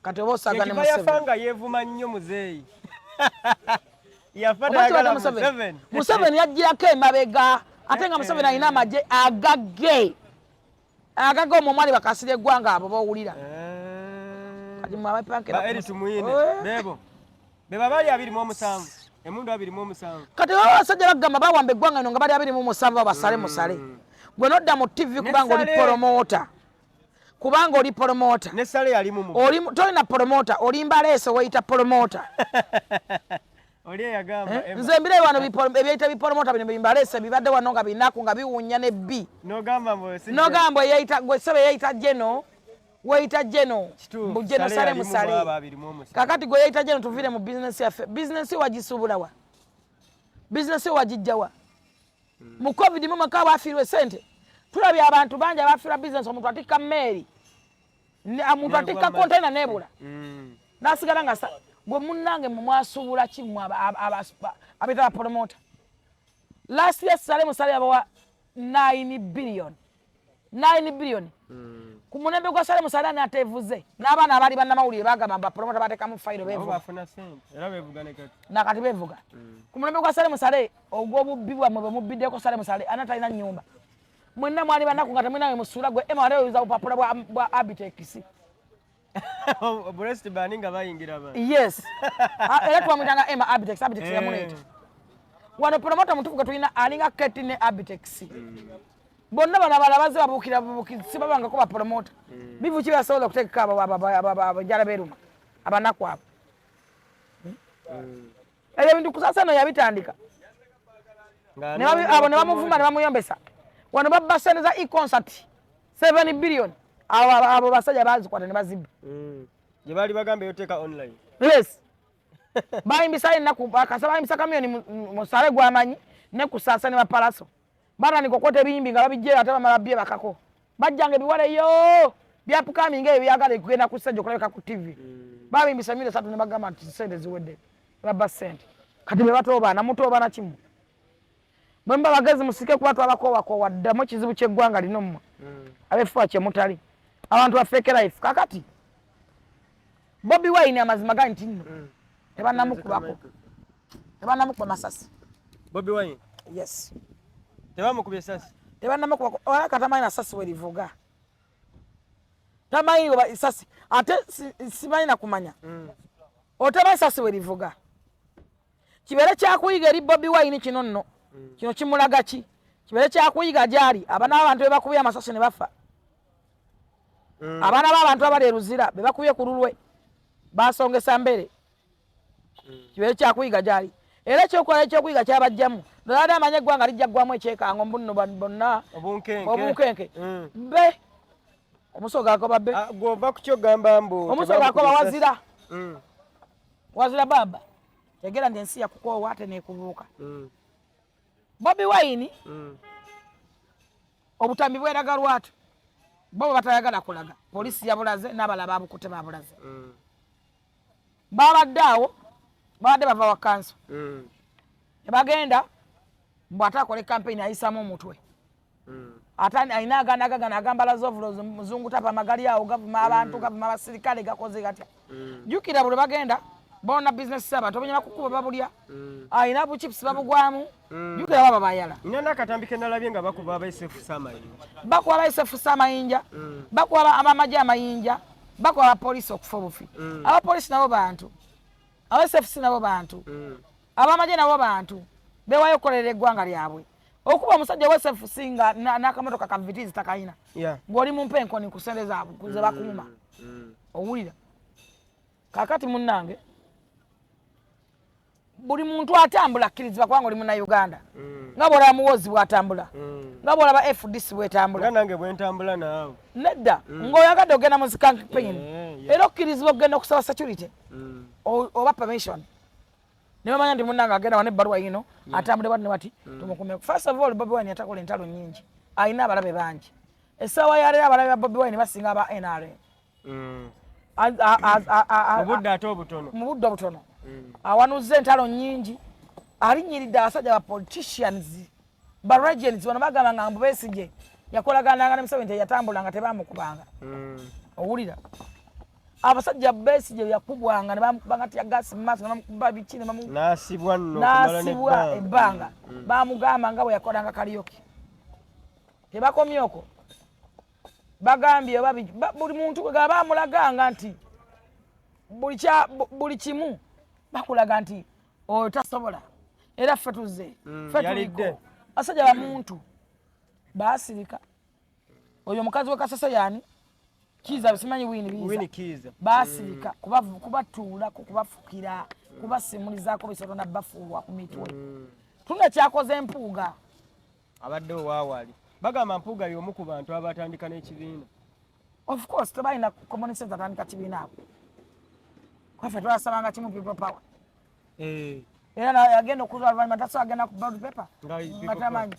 Kati oba osaaga ne Ekiva yafa Museveni. Nga yeevuma nnyo muzeeyi. Yafa Omanyi tayagala kibadde Museveni. Museveni. Museveni yajjirako emabega. Ate nga Museveni alina amagye agage agage omwo mwali bakasira eggwanga abo bowulira. Kati mwe abapanke ba Eric Tumwine bebo beba bali 27 emundu 27. Kati baba abasajja bagamba bawamba eggwanga lino nga bali 27 basale musale. Gwe nodda mu TV kubanga oli promoter. Kubanga oli promoter. Ne sale yali mu. Oli tolina promoter, oli mbaleese weyita promoter. Oli eyagamba nze mbire wano ebyeyita bipromota bino bimbaleese bibadde wano nga binaku nga biwunya ne bbi. Nogamba eyeyita gwe sebe eyeyita geno weyita geno mbu geno sale musale. Kakati gwe yeyita geno tuvire mu business yaffe. Business wagisuubula wa? Business wagijja wa? Mu COVID mu mwaka bafiirwa essente. Tulabye abantu bangi abafiirwa business, omuntu atikka mmeeri, omuntu atikka container n'ebula. N'asigala nga gwe munnange mwe mwasuubula ki mmwe abeeta ba promoter? Last year Sale Musale yabawa 9 billion. 9 billion. Ku mulembe gwa Sale Musale ani ateevuze? N'abaana abaali bannamawulire bagamba ba promoter bateekamu fayiro beevuga. Nakati beevuga. Ku mulembe gwa Sale Musale ogw'obubbi bwammwe bwe mubbiddeko Sale Musale ani atalina nnyumba? Mwenna mwali banaku nga temulina we musuula gwe Emma wali oyuza bupapula bwa Abitex. Breast bani nga bayingira ba. Yes. Era twamuyitanga Emma Abitex, Abitex yamuleeta. Wano promoter mutuufu gwe tulina alinga Keti ne Abitex. Bonna bano abalala bazze babuukira bubuukizi, si babangako ba promoter. Bivu ki byasobola okuteekako abajjala beeruma abanaku abo. Ebyo ebintu Kusasa eno yabitandika. Abo ne bamuvuma ne bamuyombesa. Wano babba ssente za e-concert 7 billion. Abo basajja bazikwata ne bazibba. Gye baali bagamba yoteeka online. Yes. Bayimbisayo ennaku, kasa bayimbisa kamiyoni musale gw'amanyi ne Kusasa ne bapalaso. Batandika okwota ebiyimbi nga babijjeyo ate bamala byebakako. Bajjanga ebiwale yo byapukaminga ebyo byagala okugenda ku stage okulabika ku TV. Babimbisa milioni 3 ne bagamba nti ssente ziwedde. Babba ssente. Kati be batoobaana, mutoobaana kimu. Bwe muba bagezi musike kuba twabakoowakowa ddamu ekizibu ky'eggwanga lino mmwe. Abeefuba kye mutali. Abantu ba fake life. Kakati Bobi Wine amazima gali nti nno tebannamukubako. Tebannamukuba masasi. Bobi Wine? Yes. Tebamukubye essasi? Tebannamukubako. Olaba tamanyi na ssasi we livuga. Tamanyi oba essasi. Ate simanyi na kumanya. Otamanyi essasi we livuga. Kibeere kyakuyiga eri Bobi Wine kino nno. Kino kimulaga ki? Kibeere kyakuyiga gy'ali. Abaana b'abantu be bakubye amasasi ne bafa. Abaana b'abantu abali e Luzira be bakubye ku lulwe basongesa mbere. Kibeere kyakuyiga gy'ali. Era ekyokola ekyokuyiga kyabajjamu. Nalabadde amanyi eggwanga lijja ggwamu ekyekango mbu nno bonna obunkenke. Be omusoga akoba be. Gw'ova ku kyogamba mbu omusoga akoba wazira. Wazira baba. Tegera nti ensi yakukoowa ate n'ekubuuka. Bobi Wine obutambi bweraga lwatu. Bo bwe batayagala kulaga. Poliisi yabulaze n'abalala babukutte babulaze. Babadde awo, babadde bava wa kanso. Ne bagenda mbu ate akole campaign ayisamu omutwe. Ate alina agaana agagana agambala zovulo muzungu tapa amagali awo gavuma abantu gavuma abasirikale gakoze gatya. Jjukira buli bagenda bona business z'abantu abanyala kukuba babulya. Alina bu chips babugwamu. Jjukira baba bayala. Nina n'akatambi ke nalabye nga bakuba aba SFC amayinja. Bakuba aba SFC amayinja, bakuba ab'amagye amayinja, bakuba abapoliisi okufa obufi. Abapoliisi nabo bantu, aba SFC nabo bantu, ab'amagye nabo bantu, beewaayo okukolerera eggwanga lyabwe. Okuba omusajja wa SFC nga n'akamotoka ka Vitizi takalina, ng'oli mu mpenkoni ku ssente zaabwe ze bakuuma. Owulira? Kaakati munnange, buli muntu atambula akkirizibwa kubanga oli munnayuganda. Nga bw'olaba Muwozi bw'atambula, nga bw'olaba FDC bw'etambula. Nga nange bwe ntambula naawe. Nedda, ng'oyagadde ogenda mu campaign. Era okkirizibwa okugenda okusaba security oba permission. Ne bamanya nti munnange agenda wano ebbaluwa yino, atambule bwati ne bwati, tumukume. First of all, Bobi Wine yatakola entalo nnyingi. Alina abalabe bangi. Essaawa ya leero abalabe ba Bobi Wine basinga aba NRM. Mu budde ate obutono. Mu budde obutono. Awanuzza entalo nnyingi. Alinnyiridde abasajja ba politicians, ba regents bano bagamba nga mbu Besigye yakolagananga ne Museveni teyatambulanga tebamukubanga. Owulira? Abasajja Besigye yakubwanga ne bamukubanga teargas mu maaso, ne bamukuba biki, ne bamu N'asibwa nno okumala n'asibwa n'ebbanga. Ebbanga. Bamugamba nga bwe yakolanga karaoke. Tebakomye okwo, bagambye oba buli muntu gwe bamulaganga nti buli kimu bakulaga nti oyo tasobola, era ffe tuzze, ffe Yalidde. tuliko basajja bamuntu baasirika. Oyo omukazi we Kasese yaani Kiiza, simanyi Winnie Biiza. Winnie Kiiza. Baasirika kubatuulako, kubafukira, kubasimulizaako bisolo nabafuuwa ku mitwe. Tuna kyakoze Mpuuga. Abadde owaawali bagamba Mpuuga y'omu ku bantu abatandika n'ekibiina. Of course, tebalina common sense atandika kibiina abo. Kwaffe twasabanga kimu, people power. Era yagenda okuza oluvannyuma tasobola agenda ku ballot paper Nga nga people tamanyi.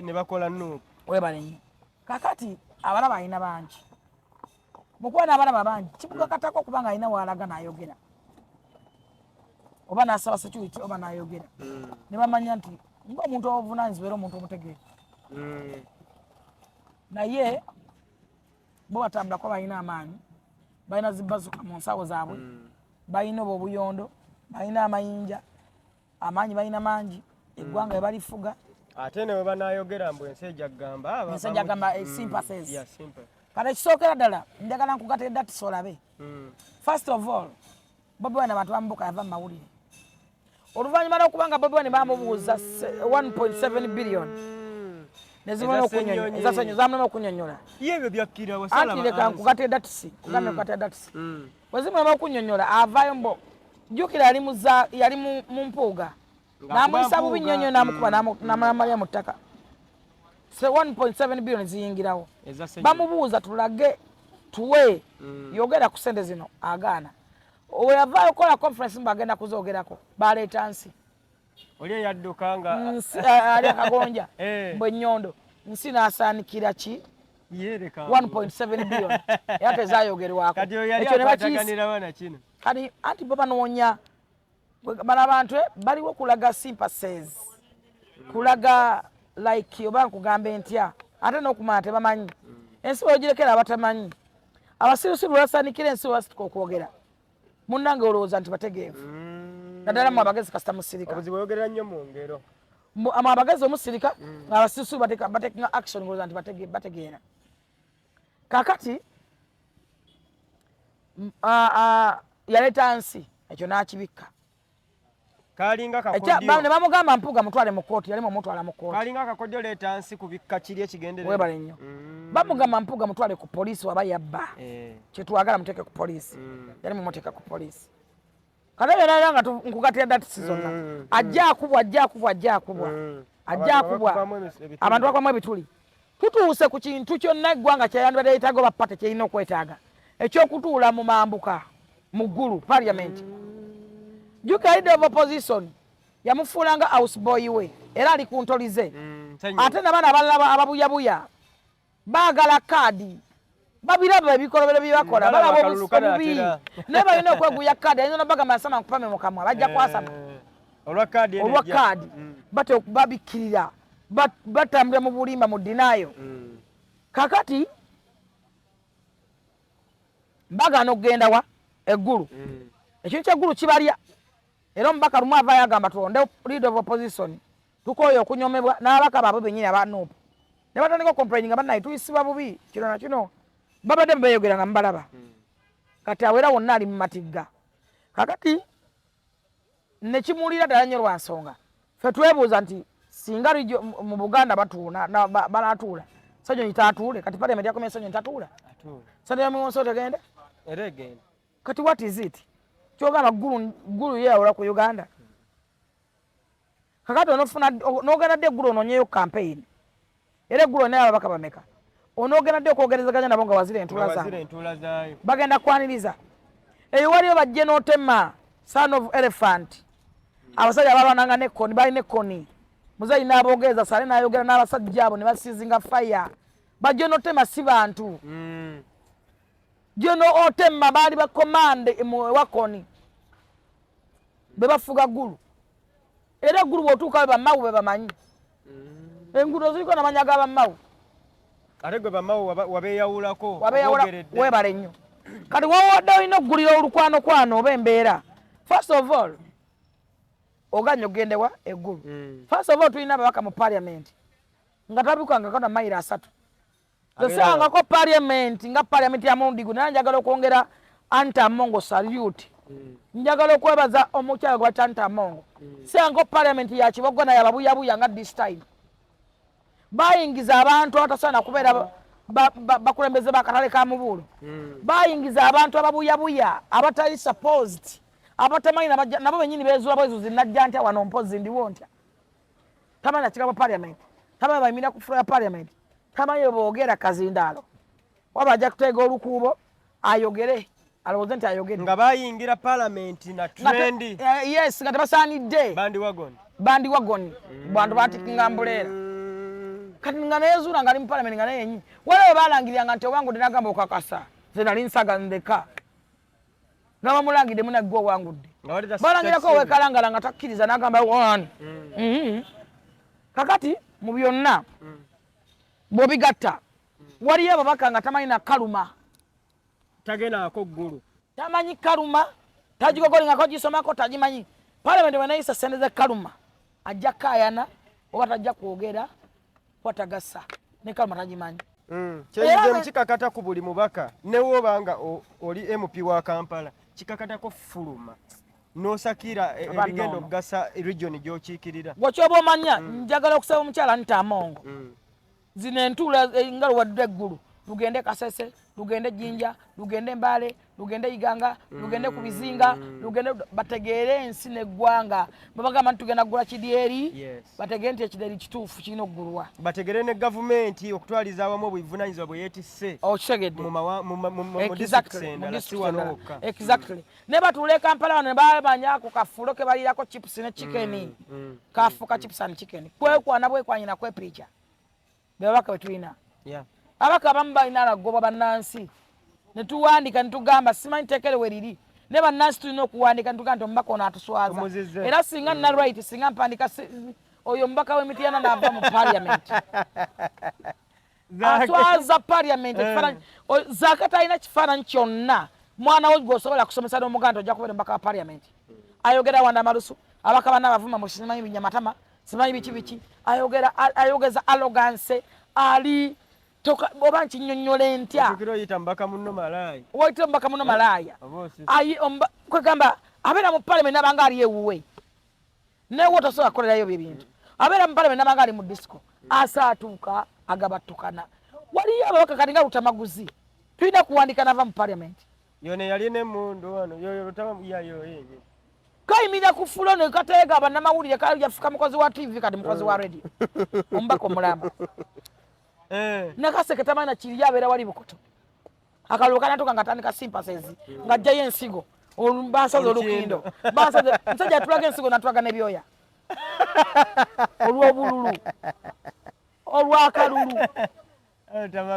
Ne bakola NUP. Webale nnyo. Kakati abalaba alina bangi, mukuba n'abalaba bangi kimukakatako okuba nga alina waalaga n'ayogera oba n'asaba security oba n'ayogera ne bamanya nti ngaomuntu obuvunanyizibwa era omuntu omutegeera. Naye bo batambulako, balina amaanyi, balina zibazuka mu nsawo zaabwe, balina obwo obuyondo, balina amayinja, amaanyi balina mangi, eggwanga bwe balifuga. Ate ne bwe banayogera mbu ensi ejja kugamba, ah, Ensi ejja kugamba, sympathies. Yeah, sympathy. Kati ekisookera ddala njagala nkugatire datisa olabe. First of all, Bobi Wine abantu bamubuka, yava mu mawulire oluvannyuma lw'okuba nga Bobi Wine bamubuuza 1.7 billion nezimulema Eza okunyonyola. Ssenyonyi. Eza Ssenyonyi zamulema okunyonyola. Ye ebyo byakkira. Anti leka nkugatire datisi, kugambe nkugatire datisi. Bwe zimulema okunyonyola avaayo mbo jjukira yali yali mu Mpuuga. Ng'akuba N'amuyisa bubi Mpuuga. nnyo nnyo, n'amukuba n'amalya mu ttaka. Se 1.7 billion ziyingirawo. Eza Ssenyonyi. Bamubuuza tulage tuwe yogera ku sente zino, agaana. We yavaayo okukola conference mbu agenda kuzoogerako, baleeta nsi. Oli eyadduka nga Nsi ali akagonja. Mbwe ennyondo nsi n'asaanikira ki? Yereka. 1.7 billion era tezayogerwako. Kati oyo yali Ekyo ne bakiisa. akwataganira bana kino. Kati anti bo banoonya bano abantu, baliwo kulaga sympathies, kulaga like oba nkugambe ntya, ate n'okumanya tebamanyi. Ensi bwegirekera abatamanyi, abasirusiru basanikira ensi bwebasituka okwogera. Munnange, olowooza nti bategeevu, naddala mu abagezi kasita musirika. Obuzibu oyogerera nnyo mu ngero. Mu abagezi omusirika, abasirusiru batekinga action, ngolowooza nti bategeera. Kakati yaleeta nsi ekyo n'akibikka. Kalinga Ne bamugamba Mpuuga mutwale mu kooti, yali mumutwala mu kooti. Kalinga akakodyo, leeta nsi kubikka kiri ekigenderere. Webale nnyo. Bamugamba Mpuuga mutwale ku poliisi waba yabba. Kyetwagala muteeke ku poliisi. Yali mumuteeka ku poliisi. Kale byonna nga nkugatira datisi zonna. Ajja akubwa, ajja akubwa, ajja akubwa, ajja Abantu akubwa. bakubamu ebituli. Abantu bakubamu ebituli. Tutuuse ku kintu kyonna eggwanga kyeyandibadde yeetaaga oba pate kyerina okwetaaga, ekyokutuula mu mambuka mu ggulu, parliament. Jjukira leader of opposition yamufuulanga house boy we, era ali ku ntoli ze. Ate nabaana abalala ababuyabuya baagala kaadi, babiraba ebikolobero bye bakola. Balaba Balaba akalulu obubi, kanaatera. naye balina okweguya kaadi. Ayinza nobagamba nsama nkupame mu kamwa, bajja kwasama. Olwa kaadi eno Olwa ejja. kaadi. Bate babikkirira, batambulira mu bulimba, mu denial. Kakati bagaana okugenda wa eggulu. Ekintu kyeggulu kibalya, era omubaka lumu avaayo agamba tulonde leader of opposition, tukooye okunyomebwa n'ababaka baabwe bennyini aba NUP ne batandika ocomplaininga, bannaye tuyisibwa bubi, kino na kino. Babadde mubeeyogera nga mubalaba. Kati awo era wonna ali mu matigga. Kakati nekimuwulira ddala nnyo lwa nsonga ffe twebuuza nti singa mu Buganda batuula banatuula, Ssenyonyi tatuule. Kati parliament yakomye, Ssenyonyi tatuula. Atuula. Sente yamuwonso tegenda. Era egenda. Kati what is it kyogamba Ggulu? Ggulu yeyawula ku Uganda. Kakati onofuna nogenda ddi eggulu ononyeyo campaign? Era eggulo naye ababaka bameka onoogenda ddi okwogerezeganya nabo nga wazira entuula Nga wazira zaabwe? Entuula zaayo. Bagenda kwaniriza eyo? Waliyo bajje n'otema son of elephant, abasajja abalwananga nekoni, balina ekoni. Muzeyi n'abogereza sale n'ayogera n'abasajja abo ne basiizinga fire. Bajje n'otema si bantu. Geno otema baali bakomande ewakoni be bafuga Ggulu, era eggulu bw'otuukayo bamawu be bamanyi enguudo ziriko namanya ga bamawu. Ate gwe bamawu wabeeyawulako. Wabeeyawula. Oboogeredde. Weebale nnyo. Kati wowadde olina okugulira olukwanokwano oba embeera, first of all oganya okugendewa eggulu. First of all, tulina ababaka mu parliament nga tabikangako na mayiro 3. Tosangako parliament nga parliament ya mulundi guno. Naye njagala okwongera Anita Amongo salute. Njagala okwebaza omukyala gwa Anita Amongo. Sangako parliament ya Kibogo naye ababuyabuya nga this time bayingiza abantu abatasaana kubeera bakulembeze bakatale ka mubuulo. Bayingiza abantu ababuyabuya, abatali supposed, abatamanyi, nabo benyini bezuula bwezuzi. Najja ntya wano? Mpozi ndiwo ntya? Tamanyi nakigamba parliament, tamanyi bayimira ku floor ya parliament, tamanyi boogera kazindaalo. Waba ajja kuteega olukuubo ayogere, alowooze nti ayogedde. Nga bayingira palamenti na trend. Yes, nga tebasaanidde. Bandwagon. Bandwagon, bantu batikinga mbuleera. Kati nga nezuula nga ali mu parliament nga naye yenyini waliwo balangiriranga nti owangudde, nagamba okakasa nze nali nsaga ndeka nga bamulangidde munagge owangudde, balangirako owekalangala nga takkiriza, nagamba one. Kakati mu byonna bw'obigatta, waliyo ababaka nga tamanyi na kaluma. Tagendaako ggulu. Tamanyi kaluma, tagigogolingako, gisomako tagimanyi. Parliament bwenayisa sente ze kaluma ajja kayana oba tajja kwogera kwatagasa ne kaluma tagimanyi. Kyeyizemu kikakata ku buli mubaka, newobanga oli MP wa Kampala, kikakatako fuluma nosakira ebigenda okugasa region gyokiikirira. Gwekyoba omanya. Njagala okusaba omukyala Anita Amongo, zino entuula nga lwadde eggulu, lugende Kasese, lugende Jinja, lugende Mbale, lugende Iganga, lugende ku bizinga, lugende bategeere ensi neggwanga. Babagamba nti tugenda kugula kidyeri, bategeere nti ekidyeri kituufu kirina okugulwa. Bategeere ne gavumenti okutwaliza awamu obuvunanyizibwa bwe yeetisse. Okitegedde? Mu districts endala, si wano wokka. Exactly. Ne batuula e Kampala wano ne bamanya ako kafulo ke balirako chips ne chicken, kafu ka chips and chicken, kwekwana bwekwanyina kwepiica. Bebabaka betulina. Ababaka abamu balina alagobwa bannansi, netuwandika netugamba simanyi tekere we riri, ne bannansi tulina okuwandika netugamba nti omubaka ono atuswaza. Era singa nina right, singa mpandika oyo omubaka w'Emityana naava mu parliament. Aswaza parliament. Ekifaananyi Zaake talina kifaananyi kyonna. Mwana wo gwosobola kusomesa n'omuganda ojja kubeera omubaka wa parliament. Ayogera wanda amalusu, abaka banna abavuma mu simanyi binyamatama, simanyi biki biki, ayogera ayogeza arrogance ali oba nkinyonnyola ntya? Oyita mubaka munno malaaya. Oyita omubaka munno malaaya. Kwegamba abeera mu parliament nabanga ali ewuwe, newe tosobola kukolerayo bye bintu. Abeera mu parliament nabanga ali mu disco, asaatuuka agabattukana. Waliyo ababaka kati nga Lutamaguzi, tulina kuwandika nava mu parliament. Yone yali nemundu wano, yoyo Lutama yayo yenye. Kayimirira ku floor ne kateega bannamawulire, yafuka mukozi wa TV, kati mukozi wa radio, omubaka omulamba. Nakaseke tamanyi nakiri, abeera wali Bukoto. Akalulu kanatuka nga atandika sympathies, ng'ajjayo ensigo, basaze olukindo, basaze musajja atulaga ensigo natulaga n'ebyoya olw'obululu, olw'akalulu.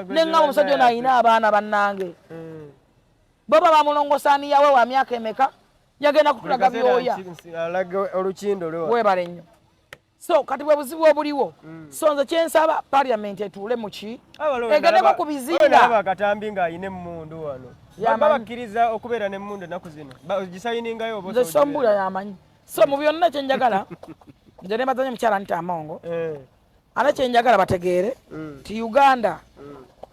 Neŋŋamba omusajja ono alina abaana bannange, baba bamulongosaani yawe wa myaka emeka, yagenda kutulaga byoya. Olukindo. Webale nnyo. So kati bwe buzibu obuliwo. So nze kyensaba, parliament etuule muki, egendeko ku bizinga. Akatambi ng'ayina emmundu wano, babakkiriza okubeera n'emmundu ennaku zino, gisayiningayo? Nze sombuula yamanyi. So mu byonna kyenjagala, nze nebazanye mukyala Anita Amongo, ate kyenjagala bategeere ti Uganda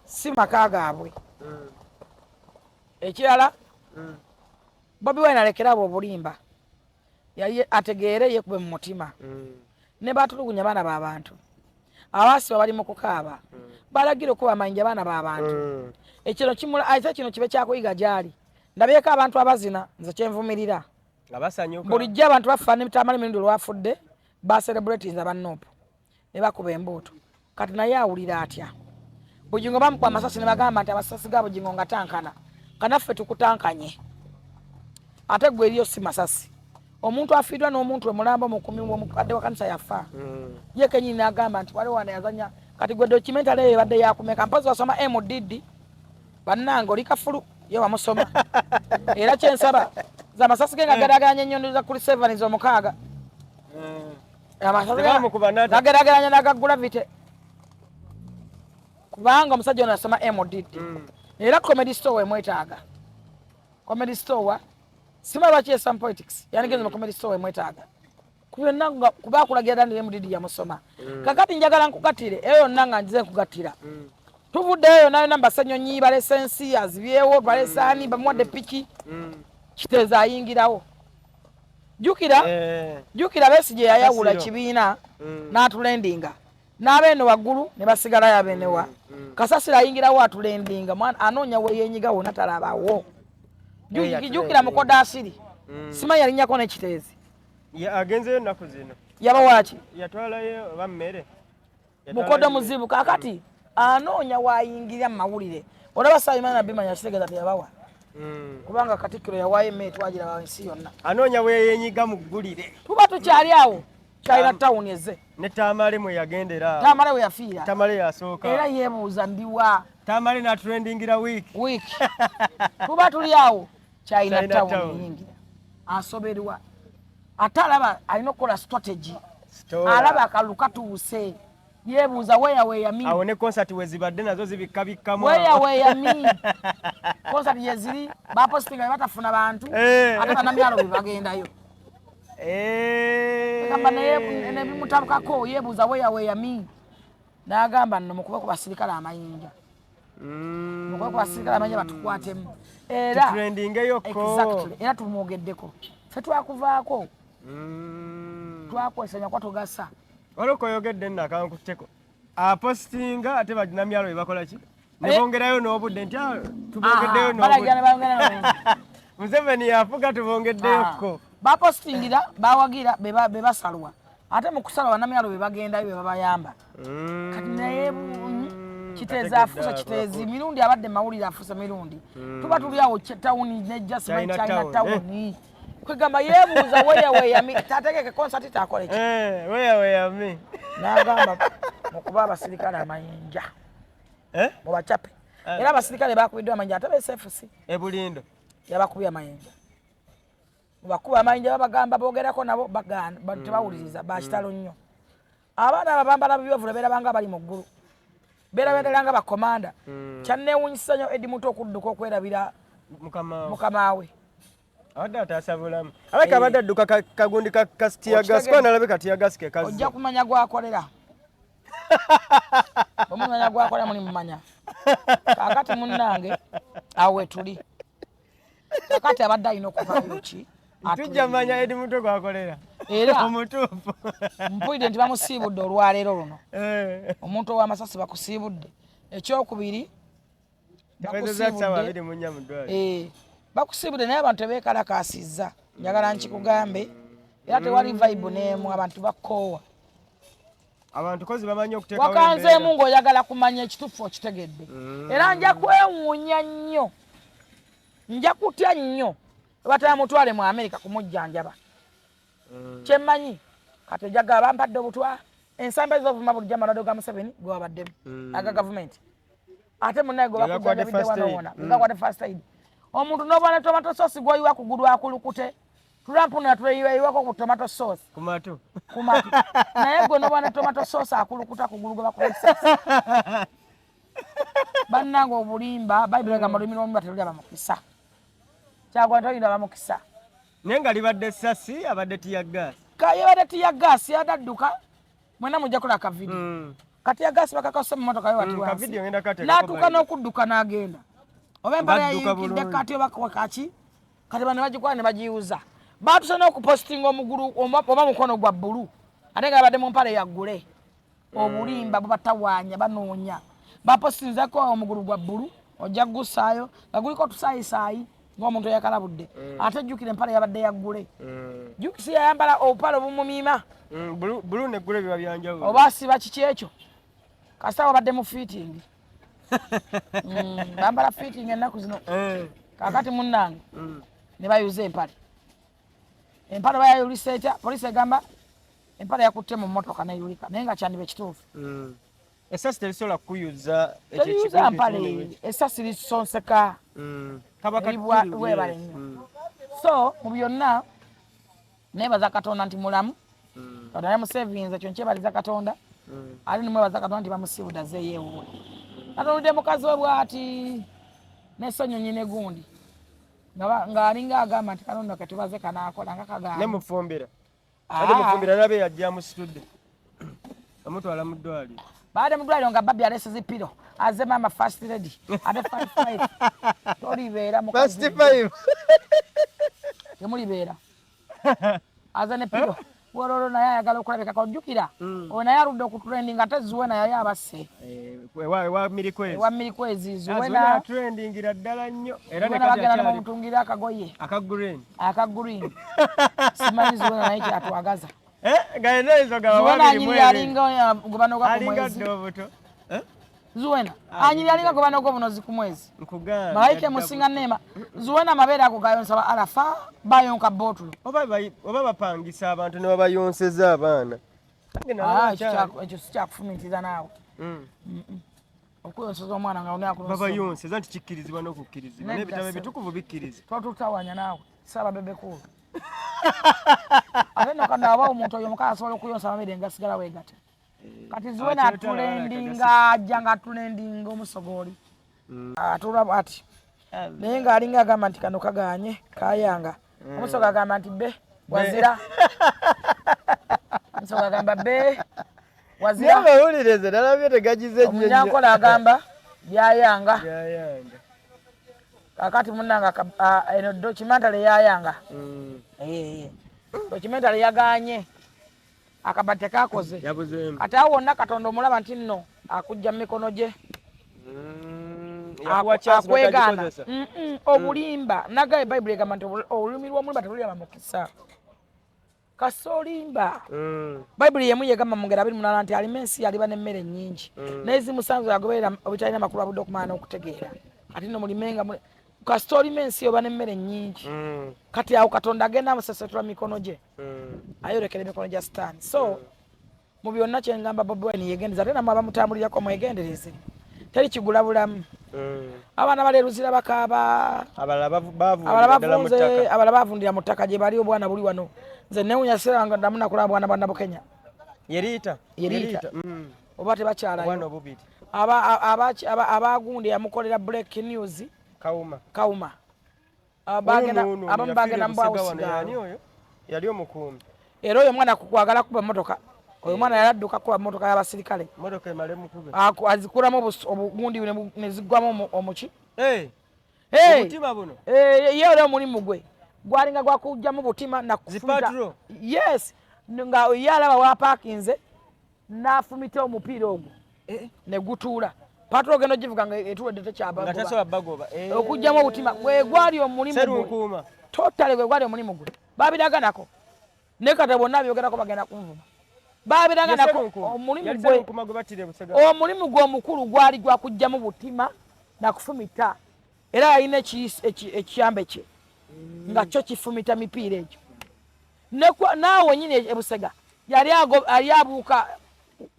si maka gaabwe. Ekirala, Bobi Wine alekeraabo obulimba, yali ategeere yekube mu mutima. Ne batulugunya baana b'abantu, abaasiba bali mu kukaaba, balagira okuba amayinja baana b'abantu. Ekino ate kino kibe kyakuyiga gyali. Ndabyeko abantu abazina, nze kyenvumirira bulijjo abantu bafa nebitamala emirundi olwafudde bacelebratinze aba NUP ne bakuba embuutu. Kati naye awulira atya? Bugingo bamukuba amasasi ne bagamba nti amasasi ga Bugingo nga tankana, kanaffe tukutankanye, ate gwe eriyo si masasi. Omuntu afiirwa n'omuntu emulambo mukumi omukadde wa kanisa yafa, ye kenyini n'agamba nti waliwo wana yazanya. Kati gwe documentary eyo ebadde yakumeka? Mpozi wasoma MDD, bannange oli kafulu ye wamusoma. Era kyensaba zamasasi ge nga gerageranya ennyondo za kuli seven z'omukaaga, gagerageranya naga gravity, kubanga omusajja ono yasoma MDD. Era Comedy Store emwetaaga. Comedy Store sima lwaki yesa mu politics yandigenze mu Comedy Store emwetaaga ku byonna kuba akulagira dda nti MDD yamusoma. Kakati njagala nkugattire eyo yonna nga njize nkugattira. Tuvuddeyo yonna yonna mbasenyonyi balese ensi azibyewo balese ani bamuwadde piki. Kiteezi ayingirawo. Jjukira jjukira Besigye yayawula kibiina n'atulendinga n'abeeno waggulu ne basigalayo abeenewa. Kasasiro ayingirawo atulendinga mwana anoonya weyenyiga wonna talabawo. Jjukira Mukodo Asiri simanyi yalinnyako n'ekiteezi. Agenzeyo ennaku zino. Yaba waaki? Yatwalayo oba mmere. Mukodo muzibu kaakati anoonya waayingirira mu mawulire. Olaba Saayimana Bimanya kitegeeza teyabawa. Kubanga Katikkiro yawaayo emmere twagiraba ensi yonna. Anoonya weyenyiga mu ggulire. Tuba tukyali awo China Town ezze. Ne Tamale mwe yagendera. Tamale we yafiira. Tamale yasooka. Era yeebuuza ndiwa. Tamale na trendingira week. Week. Tuba tuli awo China Town yingira. Asoberwa. Ate alaba alina okukola strategy. Alaba akalulu katuuse. Yeebuuza weya weyami. Awo ne concert wezibadde nazo zibikkabikkamu. Weya weyami. Concert yeziri bapostinga batafuna bantu. Ate bannamyalo be bagendayo. Agamba naye nebimutabukako yeebuuza weya weyami. N'agamba nno mukube ku basirikale amayinja. Mukube ku basirikale amayinja batukwatemu. Era exactly era tumwogeddeko. Ffe twakuvaako. Twakwesanya kwa tugasa. Waliwo koyogedde nno akankutteko. Apostinga ate bannamyalo be bakola ki? Ne bongerayo n'obudde nti tubongeddeyo n'obudde. Museveni yafuga tubongeddeyokko. Bapostingira bawagira be basalwa. Ate mu kusalwa bannamyalo be bagendayo be babayamba. Kati naye Kiteezi afuuse Kiteezi mirundi abadde mawulire afuuse mirundi. Tuba tuli awo tawuni ne Jasmine China Town. Kwegamba yeebuuza weya weyami tategeke concert takole ki? Weya weyami. N'agamba mukuba abasirikale amayinja. Mubacape. Era abasirikale bakubiddwa amayinja ate BSFC. Ebulindo. Yabakubye amayinja. Mubakuba amayinja babagamba boogerako nabo bagaana tebawuliriza bakitalo nnyo. Abaana abo bambala bibavula beerabanga bali mu ggulu. Beerabeerera nga bakomanda. Kyanneewuunyisa nnyo Eddie Mutwe okudduka okwerabira mukama we. Abadde ataasa bulamu. Alabika abadde adduka kagundi ka tear gas, kuba nalabika tear gas ke kazze. Ojja kumanya gwakolera. Omumanya gwakolera muli mumanya. Kaakati munnange awo wetuli. Kaakati abadde alina okuvaayo ki? Tujja manya Eddie Mutwe gwakolera. Era omutuufu. Mpulidde nti bamusiibudde olwaleero luno. Omuntu ow'amasasi bakusiibudde. Ekyokubiri bakusiibudde naye abantu tebeekalakaasizza. Njagala nkikugambe era tewali vibe n'emu abantu bakoowa. Abantu kozi bamanyi okuteekawo wakanzeemu ng'oyagala kumanya ekituufu okitegedde. Era nja kwewuunya nnyo, nja kutya nnyo batamutwale mu Amerika kumujjanjaba. Kyemmanyi kati ojagala bampadde obutwa ensambi ez'ovuma bulijjo amalwadde ga Museveni gwe wabaddemu aga gavumenti. Ate munnaye gwe bakujjanjabidde wano wona gakwate first aid. Omuntu n'oba ne tomato sauce gw'oyiwa ku gulu akulukute. Trump natuleyiwako ku tomato sauce. Kumatu. Kumatu. Naye gwe n'oba ne tomato sauce akulukuta ku gulu gwe bakuba. Bannange obulimba, Bayibuli egamba olulimi lw'omulimba terulaba mukisa. Kyagulanyi toyinza mukisa. Naye nga libadde ssasi abadde tear gas. Yabadde tear gas yadde adduka mwenna mujja kulaba ka video. Kati tear gas bakakase mu mmotoka yo wati wansi. N'atuuka n'okudduka n'agenda. Oba empale yayiikidde kati oba kaki kati bano bagikwata ne bagiyuza. Baatuse n'okupositinga omugulu oba mukono gwa bbulu ate nga babadde mu mpale ya ggule. Obulimba bubatawaanya banoonya. Bapositinzeko omugulu gwa bbulu ojja kugusaayo nga guliko otusaayisaayi ng'omuntu eyakalabudde. Ate jjukira empale yabadde ya ggule. Jjukisi yayambala obupale obumumiima. Bbulu ne ggule biba bya njawulo. Oba asiba kiki ekyo? Kasita wabadde mu fitting. Bambala fitting ennaku zino. Kaakati munnange ne bayuza empale. Empale bayayulisa etya? Poliisi egamba empale yakutte mu mmotoka n'eyulika naye nga kyandiba ekituufu. Essasi terisobola kukuyuza Teriyuza mpale, essasi lisonseka. Weebale nnyo. So mu byonna neebaza Katonda nti mulamu. Katonda yamusevinze ekyo nkyebaliza Katonda. Ate nemwebaza Katonda nti bamusiibudde azzeeyo ewuwe. Katonda mukazi we bw'ati n'essonyonyi ne gundi. Ng'alinga agamba nti kano nno ketubaze kanaakola nga kagaana. Ne mufumbira. Ate mufumbira nabe yajja amusitudde. Amutwala mu ddwaliro. Baade mu ddwaliro nga babbi aleese zi pillow. Aze maama first lady. Ate 5-5. Tolibeera mukazi. First 5. Temulibeera. Aze ne pillow. Wololo naye ayagala okulabikako ojjukira oyo naye aludde okutrending ate Zuena yali abasse ewa Mirikwezi, ewa Mirikwezi Zuena trendingira ddala nnyo era ne bagenda nebamutungira akagoye aka green, aka green. Simanyi Zuena naye kyatwagaza Zuena anyirira alinga gwe banoga ku mwezi. Zuena anyirira alinga gwe banoga obunozi ku mwezi. Malayika emusinga neema. Zuena amabeere ago gayonsa ba Arafa, bayonka bottle. Oba bapangisa abantu ne babayonseza abaana. Ekyo si kyakufumintiriza naawe. Okuyonseza omwana nga babayonseza nti kikkirizibwa n'okukkirizibwa n'ebitabo ebitukuvu bikkiriza. Twatutawanya naawe saaba Bebe Cool. Ate nno kano aba omuntu oyo omukazi asobola okuyonsa amabeere ngasigala weegata. Kati Zuena atrendinga, ajja nga atrendinga omusogooli atula ati naye ng'alinga agamba nti kano kaganye kayanga. Omusogo agamba nti be wazira, omusogo agamba be wazira. Amawulire nalabye tegagize. Omunyankola agamba byayanga. Kakati munanga eno documentary yayanga, documentary yaganye, akabadde tekakoze. Kati awo wonna Katonda omulaba nti nno akujja mu mikono gye akwegaana obulimba. Nagaye Bayibuli egamba nti olulimi lw'omulimba teluliraba mukisa kasita olimba. Bayibuli yemu yegamba mu ngeri 28 nti alima ensi yaliba n'emmere nnyingi, naye zimusanzu yagoberera obutalina makulu abudde okumala n'okutegeera. Kati nno mulimenga, kasita olima ensi oba n'emmere nnyingi. Kati awo Katonda agenda amusesetula mikono gye, ayolekera emikono gya Sitaani. So mu byonna kyengamba, Bobi Wine yegendereza, ate namwe abamutambulirako mwegendereze, teri kigula bulamu. Abaana bali eruzira bakaaba, abalala bavundira mu ttaka gye bali. Obwana buli wano, nze newunya siranga ndamu nakulaba bwana bwa Nabukenya. Yeriita. Yeriita oba tebakyalayo. Abagundi yamukolera break news. Kawuma. Kawuma, abamu bagenda mubwawusigaalo. Yali omukuumi. Era oyo omwana kukwagala kuba motoka, oyo omwana yaladduka kuba motoka y'abasirikale. Azikulamu obugundi neziggwamu omuki. Ye era omulimu gwe gwalinga gwakugjamu butima nakufumita. Yes, nga ye alaba wapakinze n'afumita omupiira ogwo ne gutuula. Patrol ogenda ogivuga nga etuwedde tekyabagoba okugjamu obutima. Gwe gwali omulimu gwe totale, gwe gwali omulimu gwe babiraganako. Naye kati bonna byogerako bagenda kunvuma. Babiraganako omulimu gwe, omulimu gwe omukulu gwali gwakugjamu butima nakufumita. Era yalina ekiyambe kye nga kyo kifumita mipiira egyo. Naawe nyini ebusega yali abuuka,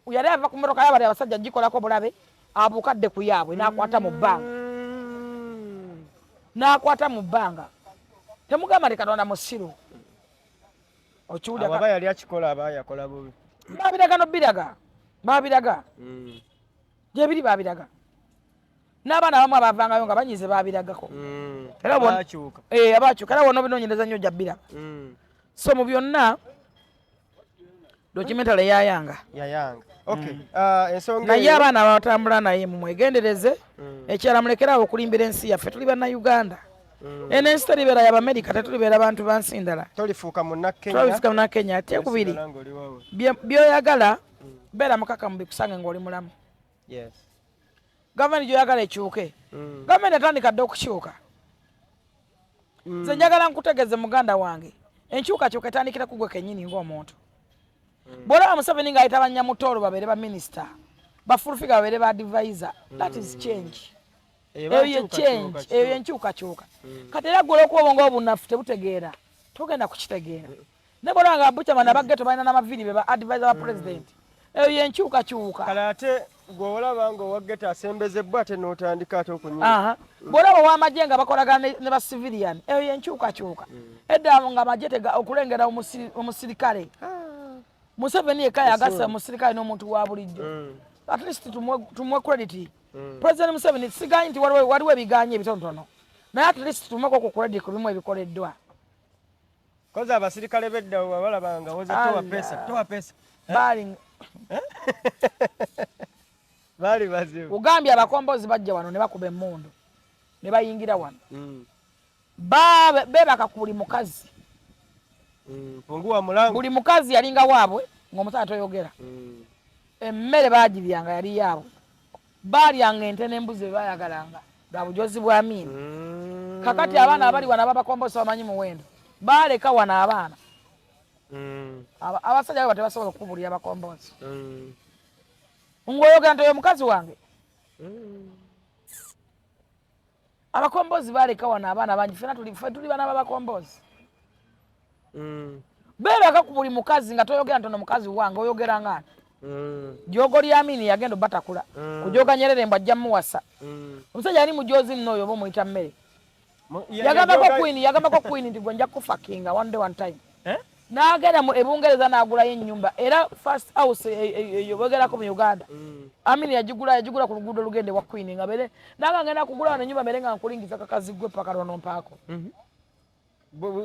yali ava ku motoka yabali abasajja gikolako bulabe, abuuka dde ku yaabwe n'akwata mu bbanga, n'akwata mu bbanga. Temugamba nti Katonda musiru. Okiwulira? Yali akikola aba yakola bubi. Babiraga nobiraga, babiraga gyebiri, babiraga n'abaana abamu abavangayo nga banyize babiragako. Abakyuka. Era wonna obinoonyereza nnyo ojja biraga. So mu byonna documentary yayanga. Yayanga. Naye abaana abatambula naye mumwegendereze. Ekirala mulekerawo okulimbira ensi yaffe. Tuli Bannayuganda, eno ensi teribeera y'Abamerika, tetulibeera bantu ba nsi ndala. Tolifuuka Munnakenya. Ate kubiri byoyagala beera mukakamu bikusange ng'oli mulamu. Gavumenti gyoyagala ekyuke, gavumenti etandika dde okukyuka. Nze njagala nkutegeeze muganda wange, enkyukakyuka etandikira ku gwe kennyini ng'omuntu. Bw'olaba Museveni ng'ayita banyamutoolo babeere baminisita, ba Full Figure babeere ba advisor, that is change. Eyo ye change, eyo yenkyukakyuka. Kati era gwe olwokuba obwongo obunafu tebutegeera, togenda kukitegeera. Ne bwolaba nga Buchaman abageto balina n'amaviiri be ba advisor ba president, eyo yenkyukakyuka. Kale ate gwe olaba nga owa ghetto asembezebwa, ate n'otandika ate okunyiga. Bwolaba ow'amagye nga bakolagana ne ba civilian, eyo yenkyukakyuka. Edda nga amagye okulengera omusirikale, Museveni yekka yagasa omusirikale n'omuntu wa bulijjo. At least tumuwe credit President Museveni. Siganyi nti waliwo ebiganye ebitonotono. Naye at least tumeko ku credit ku bimu ebikoleddwa. Koza abasirikale bedda wabalabanga woza towa pesa, towa pesa. Bali eh? Bali bazibu. Ugambye abakombozi bajja wano ne bakuba emmundu ne bayingira wano. Bebaka ku buli mukazi. Fungua mulango. Buli mukazi yalinga waabwe ng'omusajja toyogera. Emmere baagiryanga yali yaabwe. Baalyanga ente n'embuzi bye baayagalanga lwa bujozi bwa Amini. Kakati abaana abali wano ababakombozi bamanyi muwendo. Baaleka wano abaana. Abasajja baba tebasobola okukubulira bakombozi. Ng'oyogera nti oyo mukazi wange. Abakombozi baleka wano abaana bangi, fena tuli ffe tuli baana b'abakombozi. Beebaka ku buli mukazi nga toyogera nti ono mukazi wange, oyogera nga ani? Jogo lya Amini yagenda obatakula. Kujoga Nyerere mbu ajja muwasa. Omusajja yali mujozi nno oyo oba omuyita mmere. Yagambako Queen, yagambako Queen nti gwe nja kufuckinga one day one time. Eh? N'agenda mu Ebungereza n'agulayo ennyumba era first house eyo bogerako mu Uganda. Amini yagigula ku luguudo olugenda ewa Queen nga bere nanga ngenda kugula wano ennyumba mere nga nkulingiza kakazi gwe paka lwano mpaako.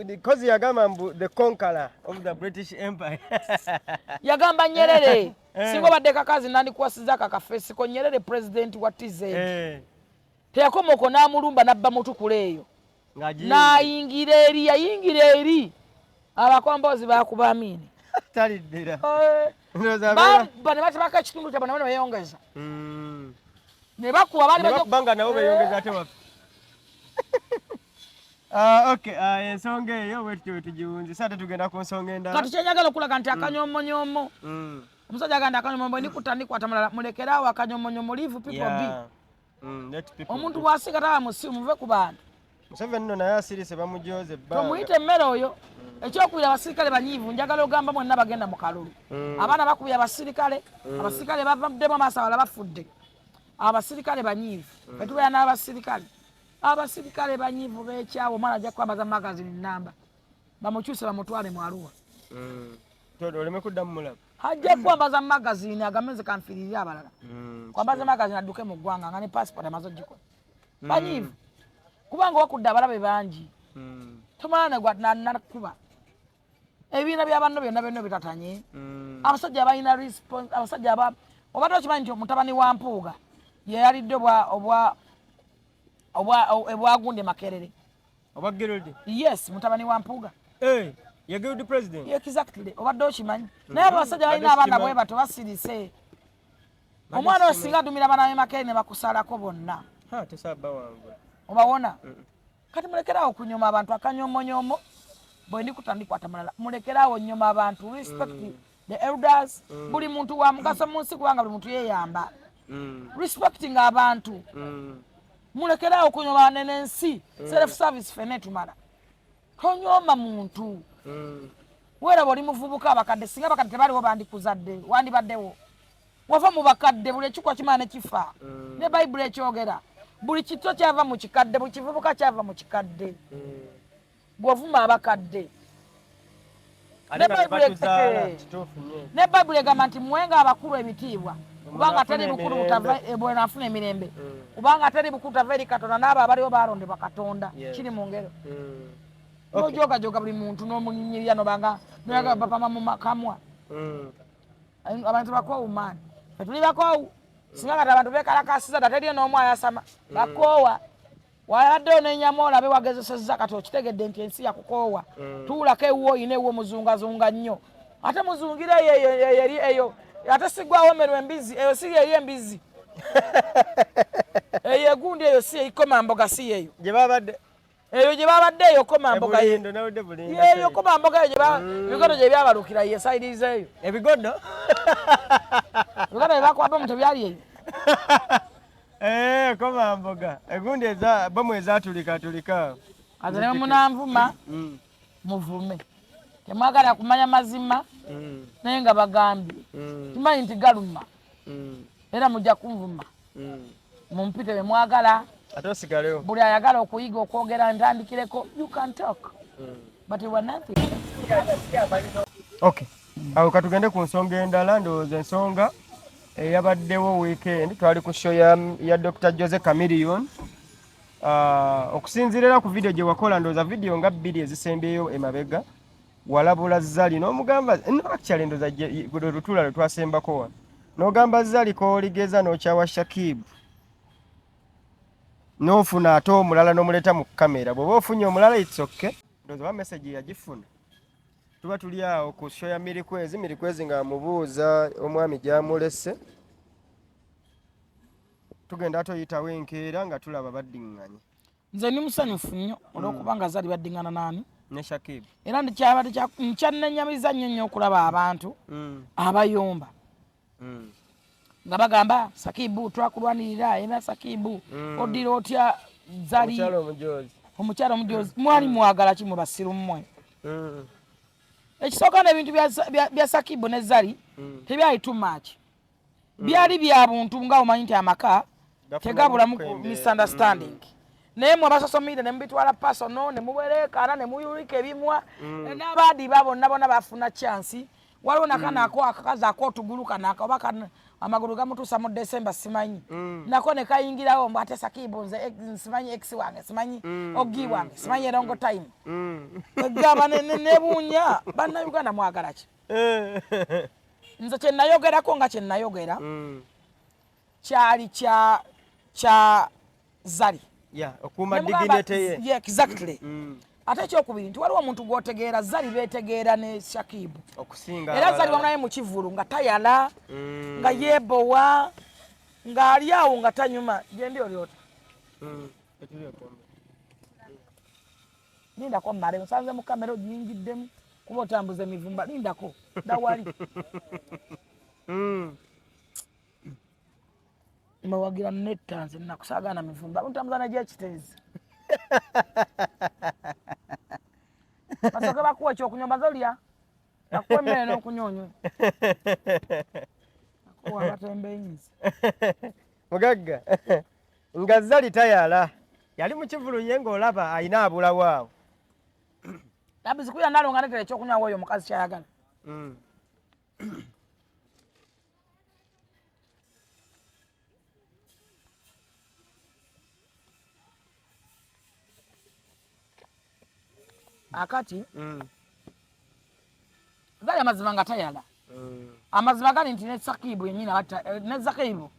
Because yagamba mbu the conqueror of the British Empire. Yagamba Nyerere. Singa obadde kakazi nandikuwasiza akakafeesi ko Nyerere president wa TZ. Teyakoma okwo n'amulumba n'abba mutukula eyo. N'ayingira eri, yayingira eri. Abakombozi baakuba Amini. Taliddira. Ba ne batabako ekitundu kyabwe nabo ne beeyongeza. Ne bakuba baali bajja nga nabo beeyongeza ate waffe. Okay, ensonga eyo bwetutyo bwe tugiwunzisa, ate tugenda ku nsonga endala. Kati kye njagala okulaga nti akanyomonyoomo. Omusajja agamba nti akanyomonyoomo ndikuta ndikwata mulala, mulekere awo akanyomonyoomo, leave people be. Omuntu bw'asiga taba musiru, muve ku bantu. Museveni nno naye asirise bamujoze ebbanga. Tomuyite emmere oyo. Ekyokubiri abasirikale banyiivu, njagala ogamba mwenna bagenda mu kalulu. Abaana bakubye abasirikale, abasirikale bavaddemu amaaso abalala bafudde. Abasirikale banyiivu. Ffe tubeera n'abasirikale. Abasirikale banyiivu beekyawa, omwana ajja kwambaza magazine nnamba. Bamukyuse bamutwale mu Arua. Oleme kuddamu mulaba. Ajja kwambaza magazine agambe nze kanfiirire abalala. Kwambaza magazine adduke mu ggwanga nga ne passport amaze ogikola. Banyiivu. Kubanga wakudde abalabe bangi. Tomala ne nakuba. Ebibiina bya banno byonna byonna bitatanye. Abasajja abalina response, abasajja aba obadde okimanyi nti mutabani wa Mpuuga ye yalidde obwagundi Makerere. Oba guild? Yes, mutabani wa Mpuuga. Ye guild president? Exactly. Obadde okimanyi. Naye abasajja balina abaana bwe bato basirise. Omwana oyo singa adumira abaana b'e Makerere ne bakusalako bonna. Ha, tesaba wangu. Obawona? Kati mulekerawo okunyoma abantu akanyomonyomo. Bwe ndikuta ndikwata mulala. Mulekerawo nnyoma abantu. Respect the elders. Buli muntu wa mugaso mu nsi kubanga buli muntu yeeyamba. Respecting abantu. Mulekerawo okunyoma nene ensi. Self service ffenna etumala. Tonyoma muntu. Weeraba oli muvubuka abakadde, singa abakadde tebaliwo bandikuzadde, wandibaddewo. Wava mu bakadde, buli ekikwa kimala ne kifa. Ne Bayibuli ekyogera. Buli kito kyava mu kikadde, buli kivubuka kyava mu kikadde. Bw'ovuma abakadde. Ne Bayibuli egamba nti muwenga abakulu ebitiibwa. Kubanga teri bukulu butava bwe nafuna emirembe. Kubanga teri bukulu butava eri Katonda, n'abo abaliwo baalondebwa Katonda. Kiri mu ngero. N'ojoogajoga buli muntu n'omunyinyirira n'obanga n'oyagala bapama mu makamwa. Abantu bakoowu maani. Ffe tuli bakoowu. Singa kati abantu beekalakaasiza dda teriyo n'omu ayasama. Bakoowa. Wabaddeyo n'ennyama olabe wagezesezza kati okitegedde nti ensi yakukoowa. Tuulako ewuwo oyina ewuwo muzungazunga nnyo. Ate muzungire eyo eyo eyo eri eyo. Ate sigwawo merwa embizzi eyo si yeeri embizzi. Eyo egundi eyo si eikoma mboga si yeeyo. Gye babadde. Eyo gye babadde eyo koma mboga ye. Ebulindo, nawudde bulindo. Yeeyo koma mboga eyo gye ba ebigodo gye byabalukira ye sayiriza eyo. Ebigodo? Ebigodo bye bakuba mu tebyali eyo. Koma mboga. Egundi eza bomu ezatulika tulika. Kati ne munanvuma muvume. Temwagala kumanya mazima naye nga bagambye. Kimanyi nti galuma. Era mujja kunvuma. Mumpite bye mwagala. Ate osigalewo. Buli ayagala okuyiga okwogera ntandikireko, you can talk. But you are nothing. Okay. Awo katugende ku nsonga endala, ndowooza ensonga eyabaddewo weekend twali ku show ya Dr. Jose Chameleone. Okusinziira era ku vidiyo gye wakola, ndowooza vidiyo nga bbiri ezisembyeyo emabega, walabula Zari n'omugamba, no actually ndowooza lwe lutuula lwe twasembako wano, n'ogamba Zari k'oligeza n'okyawa Shakib n'ofuna ate omulala n'omuleeta mu kamera, bw'oba ofunye omulala it's okay. Ndowooza oba message yagifuna. Tuba tuli awo ku show ya Mirikwezi, Mirikwezi ng'amubuuza omwami gy'amulese. Tugenda ate oyitawo enkeera nga tulaba baddiŋŋanye. Nze ndi musanyufu nnyo olw'okuba nga Zari baddiŋŋana naani? Ne Shakib. Era nkyabadde nkyannenyamiza nnyo nnyo okulaba abantu abayomba nga bagamba Sakibu twakulwanirira, era Sakibu oddira otya Zari omukyala omujoozi, mwali mwagala ki mu basiru mmwe? Ekisooka n'ebintu bya Sakibu ne Zari tebyali too much, byali bya buntu nga omanyi nti amaka tegabulamu misunderstanding, naye mwe aba social media ne mubitwala personal ne mubereekaana ne muyulika ebimwa, n'abaadiba bonna bonna bafuna chance. Waliwo nakano ako akakazi ak'otugulu kano oba amagulu gamutuusa mu December simanyi, nako ne kayingirawo mbu ate Sakibu nze simanyi ex wange, simanyi ogi wange, simanyi erongo time. Egamba nebuunya Bannayuganda mwagala ki? Nze kye nayogerako nga kye nayogera kyali kya Zari. Okuuma dignity ye. Yeah, exactly. Ate ekyokubiri nti waliwo omuntu gw'otegeera, Zari beetegeera ne Shakibu okusinga era Zari wamunaye mu kivulu nga tayala, nga yeebowa, ng'ali awo nga tanyuma. Gyendi oli ota lindako mmale nsanze mu kamera ogiyingiddemu kuba otambuza emivumba, lindako dawali. Mbawagira netta nze nakusaagaana mivumba ntambuza nagyekiteezi basooke bakuwa ekyokunywa bazolya bakuwa emmere n'okunywa akuwa abatembeeyizi. Mugagga nga Zari tayala yali mu kivulu ye ng'olaba ayina abulawo awo. Nabizikuya nalonga netera ekyokunywa woyo omukazi kyayagala. Akati gali amazima nga tayala. Amazima gali nti ne Sakibu yennyini ne Sakibu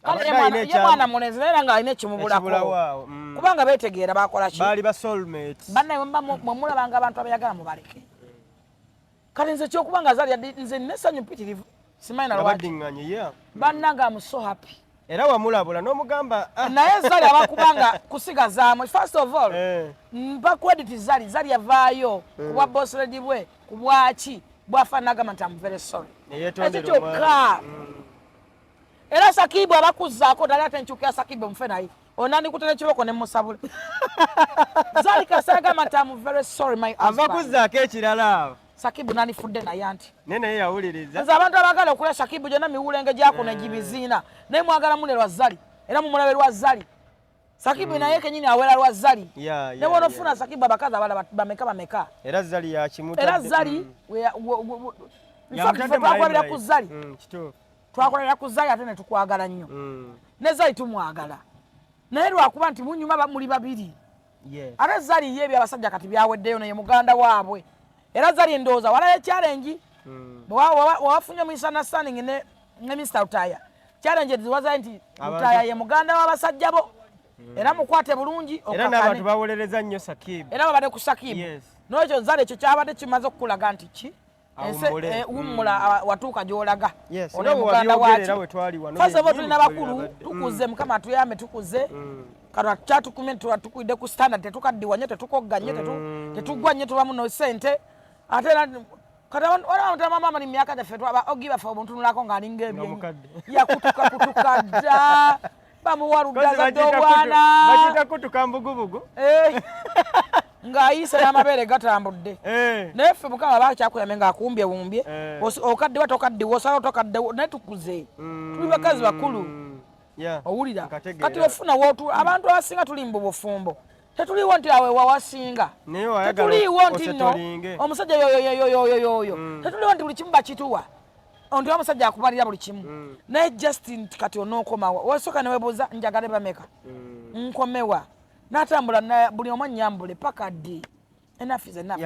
kale ye mwana mulenzi naye era ng'alina ekimubulako kubanga beetegeera bakola ki? Baali ba soulmates. Bannaye mwe mulabanga abantu abayagala mubaleke. Kati nze ekyokuba nga Zari nze nessanyu mpitirivu simanyi na lwaki. Bannange am so happy. Era wamulabula n'omugamba naye Zari abakubanga kusigazaamu. First of all mpa credit Zari. Zari yavaayo ku bwa boss lady bwe ku bwaki bwafa n'agamba nti am very sorry. Ekyo kyokka. Era Sakibu abakuzzaako ddala ate nkyukira Sakibu mufe naye onandikuta n'ekiboko ne musabula. Zari kasagamba nti am very sorry my husband. Abakuzzaako ekirala. Sakibu nandifudde naye anti. Naye yawuliriza. Nze abantu abaagala okulya Sakibu gyonna miwulenge gyako negibiziina naye mwagala mune lwa Zari era mumulabe lwa Zari. Sakibu naye kenyini awera lwa Zari. Ne bw'onofuna Sakibu abakazi abalala bameka bameka. Era Zari yakimutadde. Era Zari twakulabira ku Zari. Twakolera ku Zari ate ne tukwagala nnyo. Ne Zari tumwagala. Naye lwakuba nti munyuma muli babiri. Ate Zari ye ebyabasajja kati byaweddeyo naye muganda waabwe. Era Zari ndowooza walayo challenge. Wafunye misunderstanding ne Mr. Lutaaya. Challenge ziwaza nti Lutaaya ye muganda w'abasajja bo. Era mukwate bulungi. Era n'abantu bawolereza nnyo Sakibu. Era babadde ku Sakibu. N'ekyo Zari ekyo kyabadde kimaze okukulaga nti ki? Wummula watuuka gy'olaga. Ono muganda waaki. First of all tulina bakulu tukuze Mukama atuyambe tukuze. Kati kyatukumye tukwidde ku standard tetukaddiwa nnyo tetukogga nnyo tetugwa nnyo tubamu no ssente. Ate era kati abantu mama ni myaka gyaffe twaba ogi baffe omuntunulako ng'alinga ebyenyi. Yakutuka kutuka dda. Bamuwa luddaza obwana. Bakiyita kutuka mbugubugu. Ng'ayise n'amabeere gatambudde. Naye ffe Mukama bakyakuyambe ng'akumbye bumbye. Okaddiwa tokaddiwa, osala tokaddewo, naye tukuze. Tuli bakazi bakulu. Owulira. Kati ofuna wootu abantu abasinga tuli mu bufumbo. Tetuliiwo nti awe wawasinga. Tetuliiwo nti nno omusajja yoyo. Tetuliiwo nti buli kimu bakituwa. Onti omusajja akubalira buli kimu. Naye just nti kati onookomawa. Wasooka ne weebuuza njagale bameka. Nkomewa. Natambula buli omu annyambule paka ddi? Enough is enough.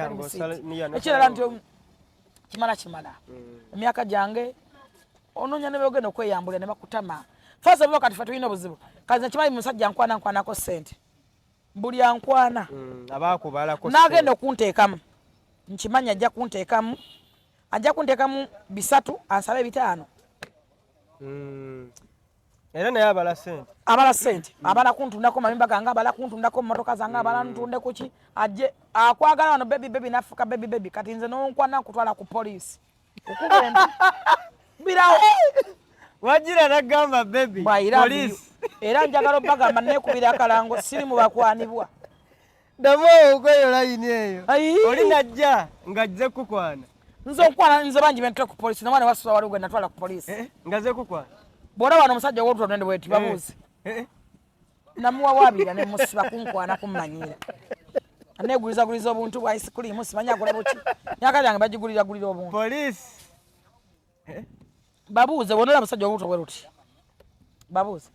Ekirala nti kimala kimala. Emyaka gyange onoonya ne bogenda okweyambulira ne bakutama. First of all, kati fe tulina obuzibu. Kati nkimanyi musajja nkwana nkwanako ssente. Buli ankwana. N'agenda okunteekamu. Nkimanyi ajja kunteekamu. Ajja kunteekamu 300 ansabe 500. Era naye abala ssente. Abala ssente. Abala kuntundako mayumba gange, abala kuntundako mmotoka zange, abala ntunde kuki. Ajje akwagala wano baby baby nafuka baby baby. Kati nze n'onkwana nkutwala ku poliisi. Okuba empi. Birawo. Wajira nagamba baby. Police. Era njagala obagamba neekubira akalango siri mu bakwanibwa. Ddamu okweyo layini eyo. Oli najja ng'ajje kukwana. Nze okukwana nze bangi bentula ku poliisi nomwana wasula waliwo gwe natwala ku poliisi. Ng'azze kukwana. Bw'olaba wano omusajja ow'olubuto olunene bweti babuuze. Namuwawaabira ne musiba kunkwana kummanyiira. Aneegulizaguliza obuntu bwa ice cream simanyi agula buki. Myaka gyange bagiguliragulira obuntu. Poliisi. Babuuze bw'onolaba omusajja ow'olubuto bwe luti. Babuuze.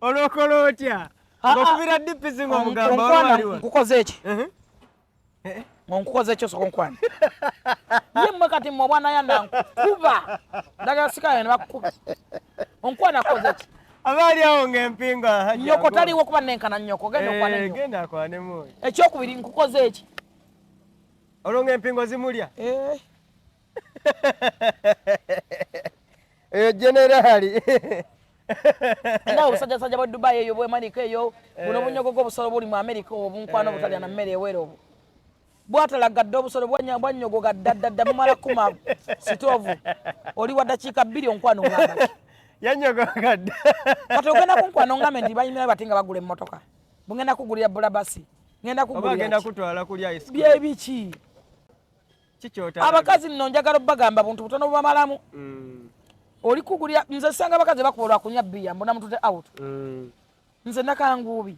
Olwokola otya? Ng'okubira DPC ng'omugamba waliwo. Nkukoze eki? Nkukoze eki osooka onkwana? Ye mmwe kati mmwe obwana yanda nkukuba. Ndagala sikayo ne bakukuba. Onkwana kukoze eki? Abaali awo ng'empinga. Nnyoko taliwo kuba nenkana nnyoko. Genda okwane nnyoko. Genda akwanemu oyo. Ekyokubiri nkukoze eki? Olwo ng'empingo zimulya? Eyo generaali. Era obusajjasajja bwa Dubai eyo bw'Amerika eyo, buno bunyogoga obusolo buli mu Amerika obunkwano obutalya na mmere ewera obwo. Bwatalaga dda obusolo bwannyogoga dda dda dda bumala kuma sitoovu. Oli wa ddakiika 2 onkwano ngamba ki? Yannyogoga dda. Kati ogenda kunkwano ngambe nti bayimira bati nga bagula emmotoka. Bugenda kugulira bulabasi. Ngenda kugulira. Oba agenda kutwala kulya ice cream. Byebiki? Abakazi nno njagala obbagamba buntu butono bubamalamu. Oli kugulira nze sanga abakazi bakuba lwa kunywa bbiya mbona mutute out. Nze nakanguubi.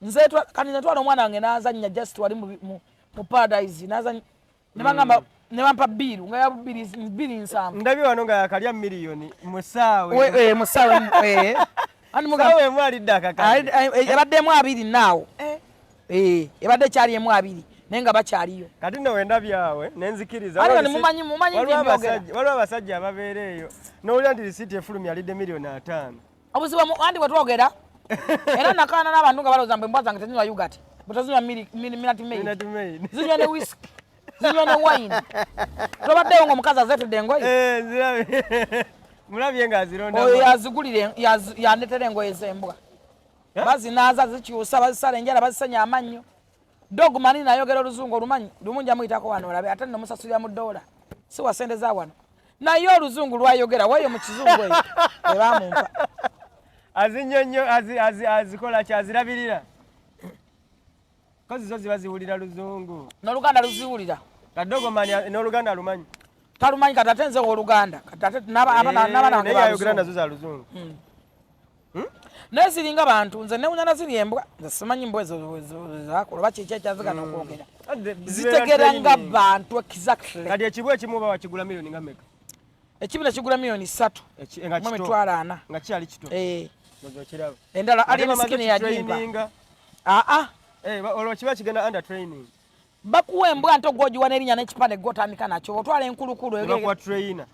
Nze kati nze ntwala omwana wange n'azannya just wali mu paradise n'azannya ne bangamba ne bampa bbiiru nga ya 2.7. Ndabye wano nga yakalya miliyoni mu ssaawa. Mu ssaawa Ani mugamba? Ssaawa emu alidde akakadde. Ebaddemu 20 naawo. Ebadde ekyali emu 20 naye nga bakyaliyo. Kati nno wendabye awo ne nzikiriza. Ani mumanyi mumanyi nti mbyogera. Waliwo abasajja ababeera eyo n'owulira nti risiiti efulumye alidde miliyoni 5. Obuzibu andi bwe twogera era nakaana n'abantu nga balowooza mbu embwa zange tezinywa yogurt, bwe tezinywa Minute Maid. Zinywa ne whisky, zinywa ne wine. Tobaddeyo ng'omukazi azeetudde engoye? Nzirabye. Mulabye ng'azironda. Oyo yazigulira yandeetera engoye z'embwa. Bazinaaza, zikyusa, bazisala enjala, bazisenya amannyo. Dogman nayogera oluzungu olumanyi lumu nja muyitako wano olabe ate nno musasulira mu ddoola si wa ssente za wano naye oluzungu lwayogera weeyo mu kizungu eyo ebamumpa azinyonyo azikola ki azirabirira kozi zo ziba ziwulira luzungu n'oluganda luziwulira kadogomani n'oluganda alumanyi talumanyi kati ate nze oluganda kati ate n'abaana bange ayogera nazo za luzungu. Naye ziringa bantu nze newunya ziri embwa nze simanyi mbwa ezo zakola oba kiki ekyazigana okwogera zitegera nga bantu exactly. Kati ekibwa ekimu oba wakigula miliyoni nga mmeka? Ekimu nekigula miliyoni 3 mu mitwalo 4 nga kyali kito. Endala alien skin yagimpa. Olwo kiba kigenda under training. Bakuwa embwa nto gw'ogiwa n'erinnya n'ekipande gw'otandika nakyo otwala enkulukulu bakuwa trainer.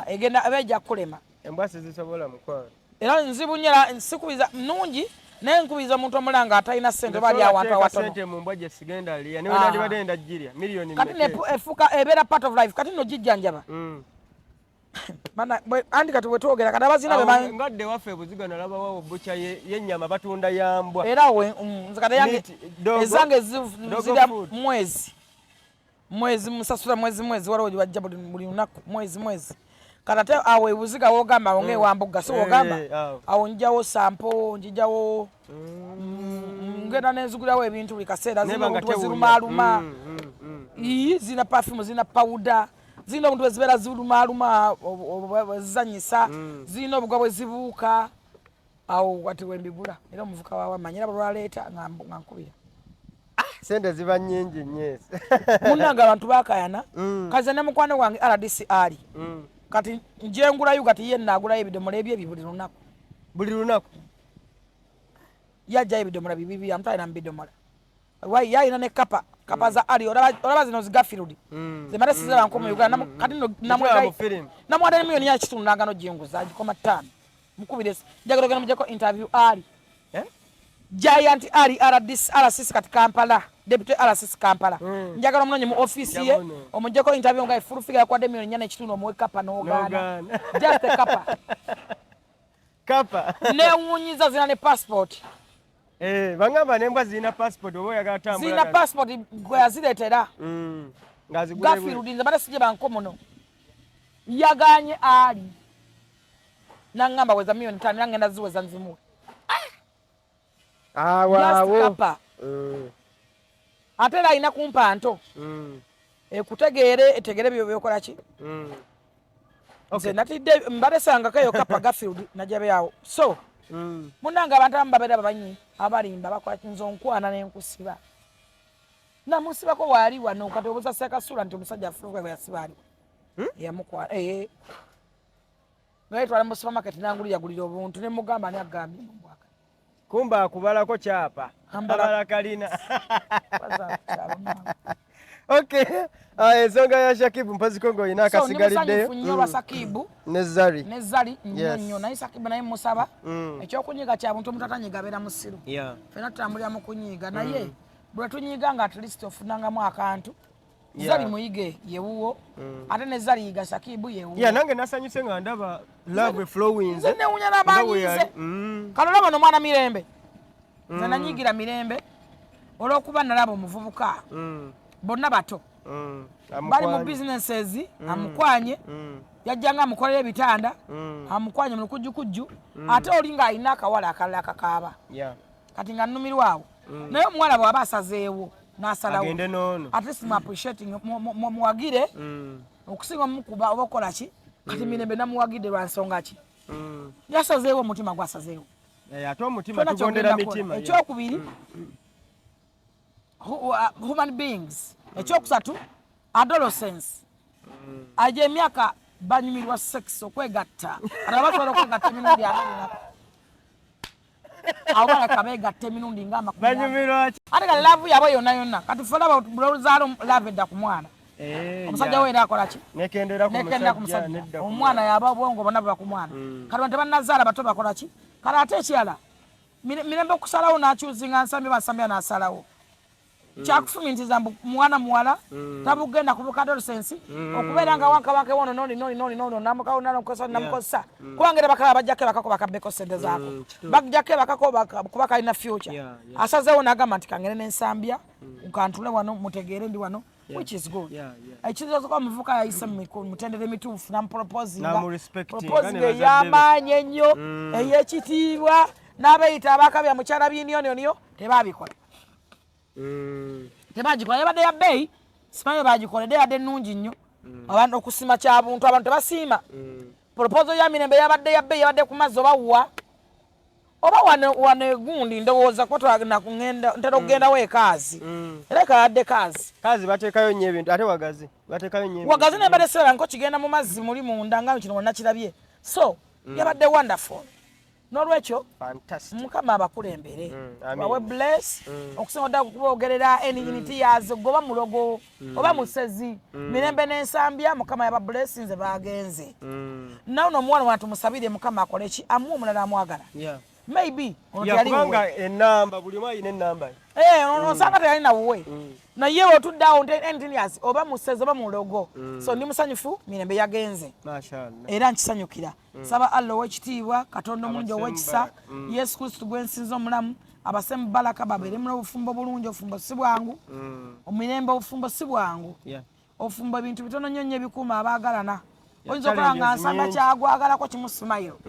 Egenda eba ejja kukulema. Embwa sizisobola mukwano. Era nzibu nnyo era sikubiza nnungi naye nkubiriza omuntu omulanga atalina ssente oba ali awantu awatono. Ssente mu mbwa gye sigenda lya ne nandibadde ndagirya miliyoni kati efuuka ebeera part of life kati nno gijjanjaba. Andi kati bwe twogera kati abazina be bangi. Ngadde waffe ebuziga nalabawo bukya y'ennyama batunda yambwa. Era we nze kati yange ezange zirya mwezi. Mwezi musasula mwezi mwezi waliwo gye bajja buli lunaku mwezi mwezi. Kati ate awo ebuziga w'ogamba awo ng'ewambugga si w'ogamba awo njjawo sampo njijjawo ngenda nenzigulawo ebintu buli kaseera zirina obuntu bwe zirumaaluma. Zirina perfume zirina powder zirina obuntu bwe zibeera zirumaaluma zizannyisa zirina obugwa bwe zibuuka awo kati we mbigula era omuvuka waawe amanyi era bwe lwaleeta nga nkubira. Sente ziba nnyingi nnyo. Munnange abantu baakayana kaze ne mukwano gwange RDC ali kati njengulayo kati ye nnaagulayo ebidomola ebyo ebyo buli lunaku. Buli lunaku. Yajjayo ebidomola bibibi, amutwalira mu bidomola. Yalina ne kapa kapa za Ali, olaba zino zigafield zemale siziraba nko mu Uganda. Kati nno namuwadde ne miliyoni yakitundu nagano jinguza agikoma 5 mukubire njagala ogenda mujjako interview Ali. Eh? Giant Ali RDC RCC kati Kampala, Deputy RCC Kampala. Njagala omunonye mu office ye omujjeko interview nga full figure yakwadde miliyoni 4.5 omuwe kapa n'ogaana. Just a kapa. Kapa. Newunyiza zina ne passport. Eh, bangamba nembwa zina passport oba oyagala tambula. Zina passport gwe yazireetera. Ngazigula. Garfield nze bada sije banko muno. Yaganye Ali. Nangamba weza milioni 5 nangenda ziweza nzimuwe. Ah, waawo. Kapa. Ate era alina kumpa nto. Ekutegeere etegere byo byokola ki? Nze natidde mbadde sangako eyo kapa Garfield najabe awo. So, munnange abantu abamu babeera bamanyi abalimba bakola nze onkwana n'enkusiba. Namusibako waali wano kati obuuza Ssekasula nti omusajja afuluka bwe yasiba aliwo. Yamukwana. Nga yetwala mu supermarket n'angulira gulira obuntu ne mugamba ani agambye mbwaka. Kumba akubalako kyapa. Abala kalina. Okay. Ensonga ya Shakibu mpozi ko ng'olina akasigaliddeyo. So, ndi musanyufu nnyo lwa Shakibu. Ne Zari. Ne Zari nnyo nnyo. Naye Shakibu naye musaba. Ekyokunyiga kya buntu omuntu atanyiga abeera musiru. Ffenna tutambulira mu kunyiga naye bwe tunyiga nga at least ofunangamu akantu. Zari muyige yewuwo. Ate ne Zari yiga Shakibu yewuwo. Yeah, nange nasanyuse nga ndaba love flowing. Nze newunya n'abanyize. Kano olaba ono omwana Mirembe. Nze nanyigira Mirembe olw'okuba nalaba omuvubuka. Bonna bato. Bali mu businesses, amukwanye. Yajjanga amukolera ebitanda, amukwanye mu lukujjukujju. Ate oli ng'alina akawala akalala akakaaba. Kati nga nnumirwa awo. Naye omuwala bw'aba asazeewo n'asalawo. Agende n'ono. At least mu appreciating, muwagire. Okusinga omukuba oba okola ki? Kati Mirembe namuwagidde lwa nsonga ki? Yasazeewo omutima gwasazeewo. Ate omutima tugondera mitima. Ekyokubiri, human beings. Ekyokusatu, adolescence. Aje emyaka banyumirwa sex okwegatta. Ate basobola okwegatta emirundi abiri. Awo baleka beegatta emirundi nga amakumi. Banyumirwa ki? Ate kati love yaabwe yonna yonna. Kati ffe olaba luzaalo love edda ku mwana. Omusajja we era akola ki? Nekendera ku musajja. Omwana yaba obwongo bonna buba ku mwana. Kati bano tebannazaala bato bakola ki? Kati ate ekirala, Mirembe okusalawo n'akyuzinga Nsambya Basambya n'asalawo. Kyakufumintiza mbu mwana muwala tabugenda ku adolescence okubeera nga wanka wanka wono noni noni noni noni namukawo namukosa namukosa kubanga era bakaba bajjako ebakako bakabbeko ssente zaako bajjako ebakako kuba kalina future. Asazeewo n'agamba nti kangende n'Ensambya nkantule wano mutegeere ndi wano, which is good. Ekizooka omuvubuka yayise mu mutendera emituufu namuproposinga proposing ey'amaanyi ennyo ey'ekitiibwa n'abeeyita abakabya mukyala byiniyoniyoniyo tebabikola. Tebagikola, yabadde ya bbeeyi simanyi bagikoledde yadde ennungi nnyo. Abantu okusiima kya buntu, abantu tebasiima. Proposal ya Mirembe yabadde ya bbeeyi, yabadde ku mazzi oba wa oba wano wano egundi ndowooza kuba ntera okugendawo ekaazi era kayadde kaazi. Kaazi bateekayo nnyo ebintu ate wagazi bateekayo nnyo. Wagazi naye mbadde siraba nko kigenda mu mazzi muli munda nga kino nakirabye. So yabadde wonderful. N'olwekyo Mukama abakulembere bawe bless okusinga oddala kubogerera any unity yazo goba mulogo oba musezi. Mirembe n'Ensambya Mukama yaba bless nze bagenze. Nawe n'omuwala wantu musabire Mukama akole ki amuwe omulala amwagala. Maybe ono teyali wuwe. Enamba buli omu alina enamba. Osanga teyalina wuwe. Naye otudde awo nti engineers oba musezi oba mulogo. So ndi musanyufu Mirembe yagenze. Era nkisanyukira. Saba Allah ow'ekitiibwa, Katonda omulungi ow'ekisa, Yesu Kristo gwe nsinza omulamu, abase mu baraka babeere mu obufumbo bulungi. Obufumbo si bwangu. Omirembe obufumbo si bwangu. Obufumbo ebintu bitono nnyo nnyo ebikuuma abaagalana. Oyinza okulaba nga Nsamba kyagwagalako kimu simayiro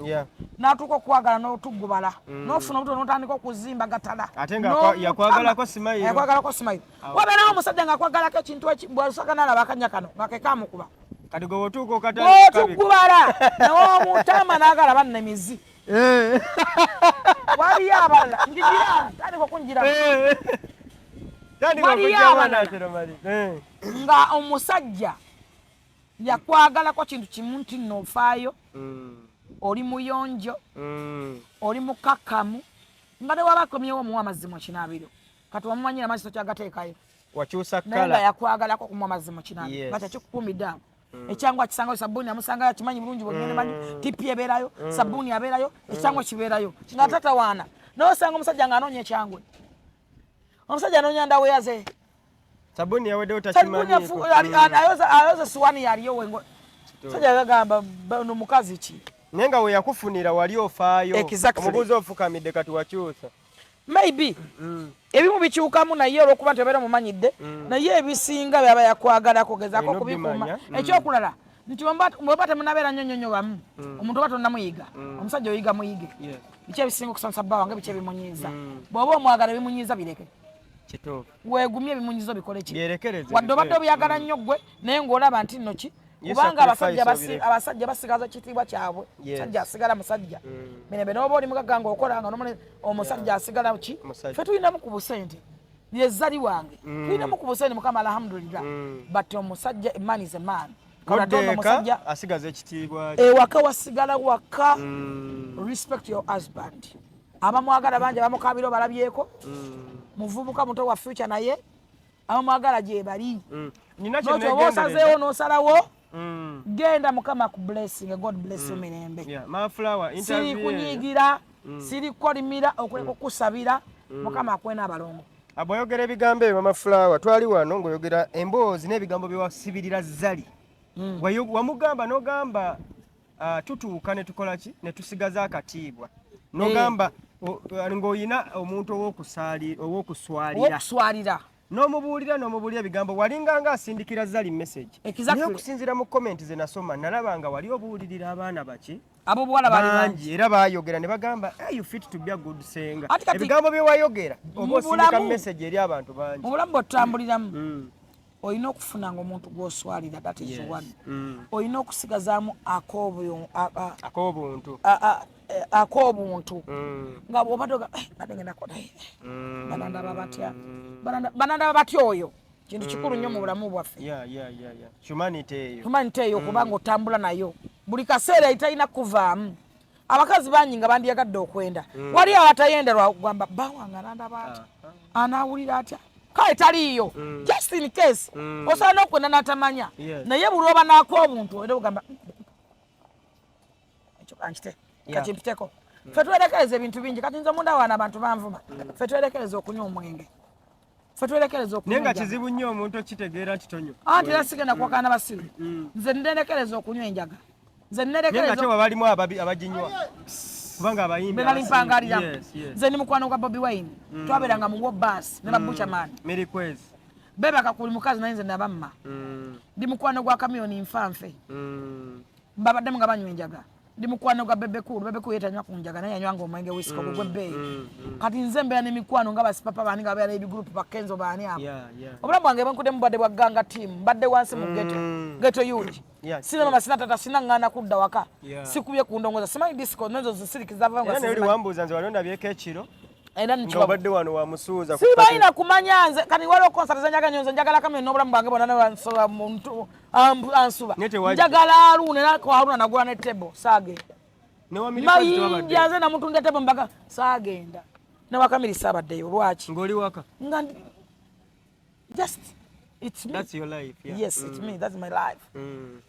n'atuuka okwagala n'otuggubala n'ofuna obuto n'otandika okuzimba gatala. Ate nga yakwagalako simayiro. Yakwagalako simayiro. Wabeerawo omusajja ng'akwagalako ekintu bw'osaka n'alaba akanya kano nga ke kamukuba. Kati gwe otuuka okatandika n'omutama n'agala banna emizi. Waliyo abalala njijira tandika okunjira. Waliyo abalala nga omusajja yakwagalako kintu kimu nti nno ofaayo. Oli muyonjo, oli mukakkamu, nga ne waba akomyewo omuwa amazzi mu kinaabiro. Kati wamumanyira amazzi tokyagateekayo. Wakyusa Naye nga kala. yakwagalako okumuwa amazzi mu kinaabiro, nga tekikukuumidde awo. Ekyangu akisangayo, sabbuuni amusangayo, akimanyi bulungi bwegenda manyi tipi ebeerayo, sabbuuni abeerayo, ekyangu kibeerayo, nga tatawaana. Naye osanga omusajja ng'anoonya ekyangwe, omusajja anoonya ndaweya ze. Sabbuuni yaweddewo. Sabbuuni. Takimanyiiko. Ayoza siwani yaliyo wengo. Musajja yagamba, "Ono mukazi ki?" Naye nga we yakufunira wali ofaayo. Exactly. Omubuuzi ofukamidde, kati wakyusa. Maybe ebimu bikyukamu, naye olwokuba nti obeera omumanyidde, naye ebisinga byaba yakwagalako gezaako Olina okubikuuma. obbimanya. Ekyokulala nti bweba temunabeera nnyo nnyo nnyo bamu, omuntu oba tonnamuyiga, omusajja oyiga muyige. Biki ebisinga okusanyusa bba wange? Biki ebimunyiiza? Bw'oba omwagala, ebimunyiiza bireke. Weegumye, ebimunyiiza obikole ki? Byerekereze. Wadde obadde Biveeko. obyagala nnyo ggwe, naye ng'olaba nti nno ki, You kubanga abasajja sacrifice obireke. abasajja basigaza kitiibwa kyabwe. Musajja asigala musajja mirembe, n'oba oli mugagga ng'okola nga omusajja asigala ki? Musajja. Ffe tulinamu ku busente, yezzali wange, tulinamu ku busente, Mukama alhamdulillah, but omusajja, a man is a man. Katonda Oddeeka omusajja asigaza ekitiibwa kye. Ewaka wasigala waka. Respect your husband. Abamwagala bangi, abamukabira obalabyeko. Muvubuka muto wa future, naye abamwagala gye bali. Nina kye Nokyo oba neegendereza. osazeewo n'osalawo, genda, Mukama ku blessing. God bless you mirembe. Yeah, Ma Flower, Siri interview eyo. kunyiigira, siri kukolimira, okuleka okukusabira, Mukama akuwe n'abalongo. Bw'oyogera ebigambo ebyo, Mama Flower, twali wano ng'oyogera emboozi n'ebigambo bye wasibirira Zali. Wamugamba n'ogamba, tutuuka ne tukola ki, ne tusigaza akatiibwa, n'ogamba ng'olina omuntu ow'okuswalira. Owokuswalira. N'omubuulira ebigambo, walinganga asindikira Zali message. Naye okusinziira mu comment ze nasoma, nalaba nga wali obuulirira abaana baki Abobuwala bali bangi. Bangi era bayogera ne bagamba, "Hey, you fit to be a good senga." Ati kati- Ebigambo bye wayogera oba Mu osindika message eri abantu bangi. Mu bulamu bwetutambuliramu, olina okufunanga omuntu gw'oswalira, that is one. Olina okusigazaamu ak'obuntu. Ak'obuntu, nga bw'obadde oga, "Eh, badde ngenda kola, eh, banandaba batya? Banandaba batya?" Oyo kintu kikulu nnyo mu bulamu bwaffe. Yeah. Humanity eyo. Humanity eyo, kubanga otambula nayo buli kaseera, etalina kuvaamu. Abakazi bangi nga bandyagadde okwenda, wali abatayenda lwagamba, "Bawange anandaba atya? Anaawulira atya?" Kale taliiyo, just in case osobola n'okwenda n'atamanya. Naye buli oba n'ak'obuntu, era ogamba, "Ekyo kankite, kakimpiteko." Ffe twerekereza ebintu bingi. Kati nze omunda waana abantu banvuma. Ffe twerekereza okunywa omwenge, ffe twerekereza okunywa Naye nga enjaga. kizibu nnyo omuntu okitegeera nti tonywa. Anti era sigenda kuwakana basiru. Nze nerekereza okunywa enjaga, nze Naye nga nerekereza. te wabalimu ababi abaginywa, kubanga abayimbi Benali mpangaliramu. Nze ndi mukwano gwa Bobi Wine, twabeeranga mu wo baasi ne babuchaman. Mirikwezi. Bebaka ku buli mukazi, naye nze nabamma. Ndi mukwano gwa Kamiyoni nfanfe. Babaddemu nga banywa enjaga. Ndi mukwano gwa Bebe Cool. Bebe Cool yetanywa ku njaga, naye yanywanga omwenge wisiko ogwo gwebbeeyi. Kati nze mbeera n'emikwano nga basipapa baani, nga babeera n'ebigurupu, bakenzo baani abo. Obulamu bwange bwenkuddemu mbadde bwa gang team, mbadde wansi mu ghetto, ghetto youth. Sina mama, sina tata, sina ŋŋaana kudda waka. Sikubye ku ndongoza, simanyi disco nezo zisirikiza. Era naye oli wambuuza nze wali ondabyeko ekiro Era nga nikiba obadde wano wamusuuza ku sibalina kumanya nze. Kati waliwo concert zenjagala nnyo. Nze njagala Kamyo n'obulamu bwange bwonna, newansoba muntu ansuba. Naye tewajja. Njagala Haruna, era ko Haruna nagula ne table, saagenda. Ne wa Mirikwezi tewabadde. Mayinja nze namutunda table mbaga, saagenda. Newakamiri saabaddeyo, lwaki? Ng'oli waka. Nga just it's me. That's your life, yeah. Yes, it's me, that's my life.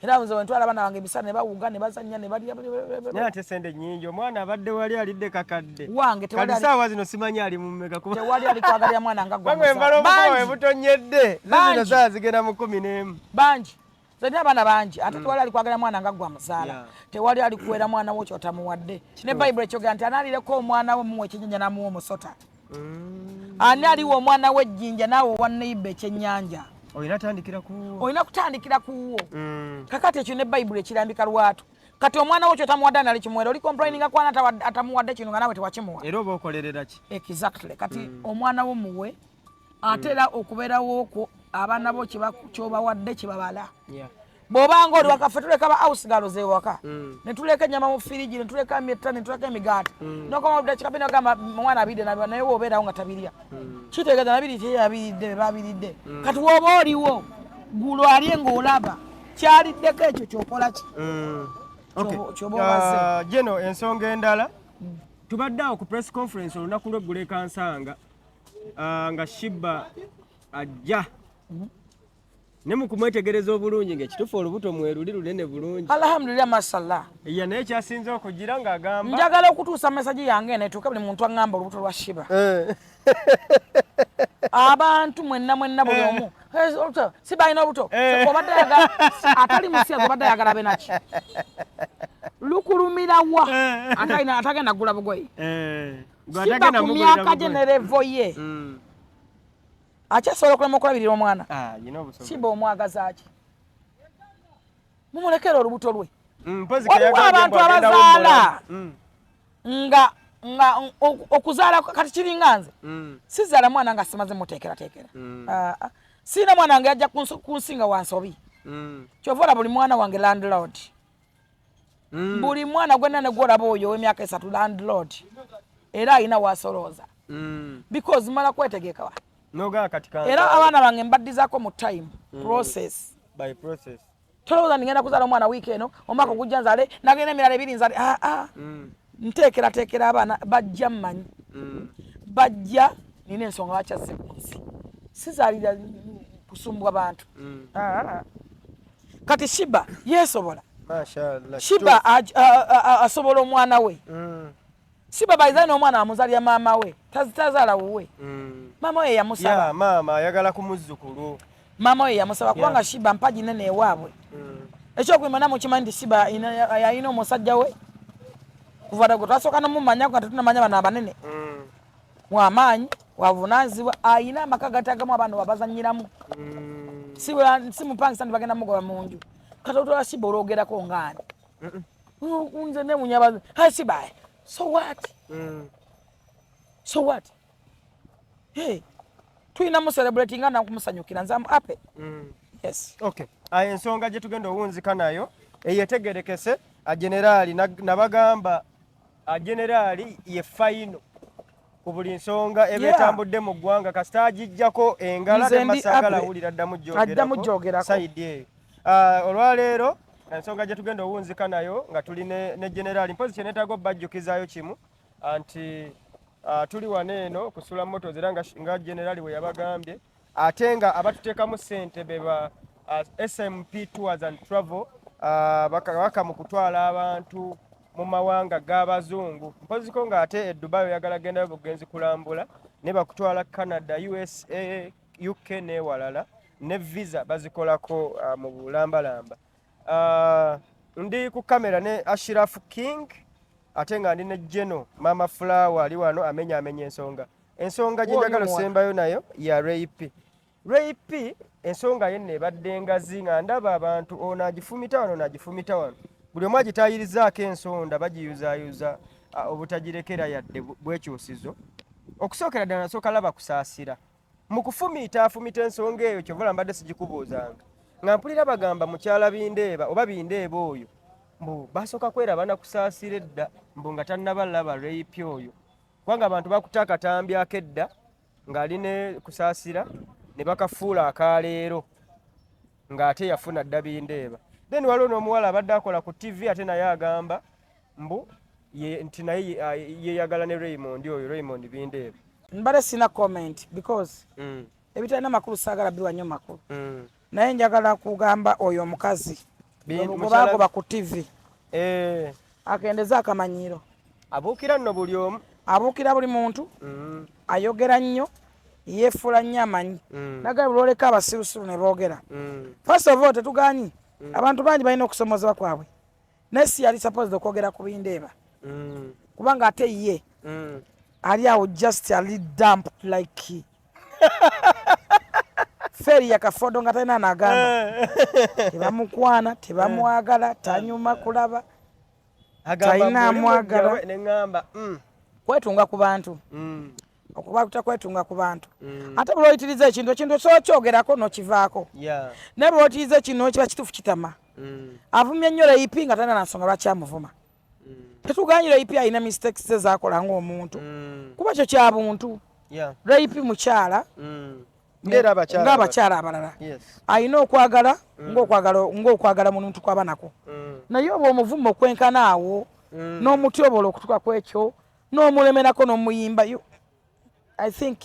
Era nze wentwala abaana bange emisana ne bawuga ne bazanya ne balya. Naye ate sente nnyingi, omwana abadde wali alidde kakadde. Wange tewali Kati saawa zino simanyi ali mu mmeka kuba tewali alikwagalira mwana nga gwe. Kubanga embala omukowa Bangi. webutonyedde zino Bangi. saawa zigenda mu 11. Bangi, nze abaana bangi, ate tewali alikwagala mwana nga gwe amuzaala. Tewali alikuwera mwana wo kyotamuwadde. Ne Bayibuli ekyogera nti anaalireko omwana we muwa ekyennyanja n'amuwa omusota. Ani aliwa omwana we ejjinja naawe owa neighbour ekyennyanja? Olina tandikira ku Olina kutandikira ku wuwo. Kakati ekyo ne Bayibuli ekirambika lwatu. Kati omwana wo kyotamuwadde anali kimuwera, oli complaininga kwana atamuwadde kino nga naawe tewakimuwa. Era oba okolerera ki? Exactly. Kati omwana wo muwe, ate era okubeerawo okwo abaana bo kyobawadde kibabala. Bw'obanga oli waka, ffe tuleka ba house girls ewaka, ne tuleka ennyama mu firiji, ne tuleka emyetta, ne tuleka emigaati, nokoma budakika bina ogamba omwana abidde, naye wobeerawo nga tabirya, kitegeeza nabiri teyabiridde, be babiridde. Kati woba oliwo gulo alye ng'olaba kyaliddeko, ekyo kyokola ki? Kyoba obaze. Geno ensonga endala, tubadde awo ku press conference olunaku lweggulo e Kansanga, nga Sheebah ajja ne mu kumwetegereza obulungi, ng'ekituufu olubuto mweruli lunene bulungi. Alhamdulillah, mashallah. Ya, naye kyasinze okugira ng'agamba Njagala okutuusa message yange eno etuuke buli muntu aŋŋamba olubuto lwa Sheebah. Abantu mwenna mwenna, buli omu, olubuto, si balina olubuto. Obadde ayagala atali musiyazi, obadde ayagala abe naki? Lukulumirawa atagenda kugula bugoye? Gwe Sheebah atagenda ku mugulira myaka gye bugoye. Ne level ye akyasobola okulema okulabirira omwana? Ah, yina obusobozi. Sheebah omwagaza ki? Mumulekere olubuto lwe. Mpozi Waliwo keyagambye abantu mbu agenda abazaala wummula. nga okuzaala kati kiringa nze, sizaala mwana nga simaze muteekerateekera. Ah, ah. Siina mwana wange yajja kunsinga wansobi. Kyova ola buli mwana wange landlord. Buli mwana gwenna ne gwolaba oyo ow'emyaka 3, landlord, era alina wasolooza because mala kwetegeka. Nogaa kati kanzaale. Era abaana bange mbaddizaako mu time process. By process. Tolowooza ndigenda kuzaala omwana wiiki eno, omwaka ogujja nzaale, nagenda emirala ebiri nzaale. Ah, ah. Nteekerateekera abaana bajja mmanyi. Bajja nina ensonga lwaki azze ku nsi. Sizaalira kusumbwa bantu. Ah, ah. Kati Sheebah yeesobola. Mashallah. Sheebah asobola omwana we. Sheebah bayiza n'omwana amuzaalira maama we, tazaala wuwe. Maama we yamusaba. Ya maama ayagala ku muzzukulu. Maama we yamusaba kubanga Sheebah mpagi nene ewaabwe. Ekyokuyima namwe kimanyi nti Sheebah yalina omusajja we kuva dda gwe twasooka nomumanya nga tetunamanya bano abanene. Wamaanyi, wavunanyizibwa, ayina amaka gatagamu abaana wabazanyiramu. Si mupangisa nti bagenda mugoba mu nju. Kati otwala Sheebah olwogerako ngaani? Nze newunya Sheebah, so what? So what? Hey, tulina mu celebrating nga nakumusanyukira, nze am happy. Yes. Okay. Ayo ensonga gye tugenda owunzika nayo eyetegerekese ageneraali nabagamba ageneraali ye final ku buli nsonga eba etambudde mu ggwanga, kasita agijjako engala Nze ndi temasagala happy. awulira addamu. Addamu gyogerako. Side eyo. Olwaleero ensonga gye tugenda owunzika nayo nga tuli ne generaali, mpozi kye neetaaga obbajjukizaayo kimu nti tuli wano eno kusula Motors, era nga generaali bwe yabagambye, ate nga abatuteekamu ssente be ba SMP Tours and Travel, baka mu kutwala abantu mu mawanga g'abazungu, mpoziko ng'ate e Dubai oyagala gendayo bugenzi kulambula, ne bakutwala Canada, USA, UK n'ewalala, ne visa bazikolako mu bulambalamba. Ndi ku kamera ne Ashraf King, ate nga ndi ne Geno Mama Flower ali wano amenya amenya ensonga. Ensonga gye njagala osembayo nayo ya Ray P. Ray P, ensonga ye nno ebadde ngazi, nga ndaba abantu ono agifumita wano n'agifumita wano, buli omu agitaayirizaako ensonda, bagiyuzaayuza obutagirekera yadde bwekyusizo. Okusookera ddala nasooka laba Kusaasira mu kufumiita afumita ensonga eyo, kyova mbadde sigikubuuzanga, nga mpulira bagamba mukyala Bindeeba oba Bindeeba oyo mbu basooka kweraba na Kusaasira edda, mbu nga tannaba laba Ray P oyo, kubanga abantu bakuta akatambi akedda ng'ali ne Kusaasira ne bakafuula akaleero ng'ate yafuna dda Bindeeba. Then waliwo n'omuwala abadde akola ku TV, ate naye agamba mbu nti naye yeyagala ne Raymond oyo, Raymond Bindeeba. Mbadde sina comment because ebitalina makulu saagala biwa nnyo makulu. Naye njagala kugamba oyo omukazi gwe baagoba ku TV akendeze akamanyiiro. Abuukira nno buli omu. Abuukira buli muntu. Ayogera nnyo, yeefuula nnyo amanyi. Nagala buli oleka abasirusiru ne boogera. First of all, tetuganyi, abantu bangi balina okusomozebwa kwabwe, naye si yali supposed okwogera ku Bindeeba, kubanga ate ye ali awo just ali dump like feri yakafodo nga talina nagamba. Tebamukwana, tebamwagala, tanyuma kulaba. Agamba Talina mbu oli amwagala. mujja we, ne ŋŋamba Kwetunga ku bantu, okuba kwetunga ku bantu. Ate bwe oyitiriza ekintu, ekintu osobola kyogerako n'okivaako, naye bwe oyitiriza ekintu kiba kituufu kitama. Avumye nnyo Ray P nga talina na nsonga lwaki amuvuma. Tetuganye, Ray P alina mistakes ze zakola ng'omuntu, kuba kyo kya buntu. Ray P mukyala. Ng'abakyala abalala alina okwagala ng'okwagala muntu kwaba nako, naye oba omuvuma okwenkana awo n'omutyobola okutuka ku ekyo n'omulemerako n'omuyimba, I think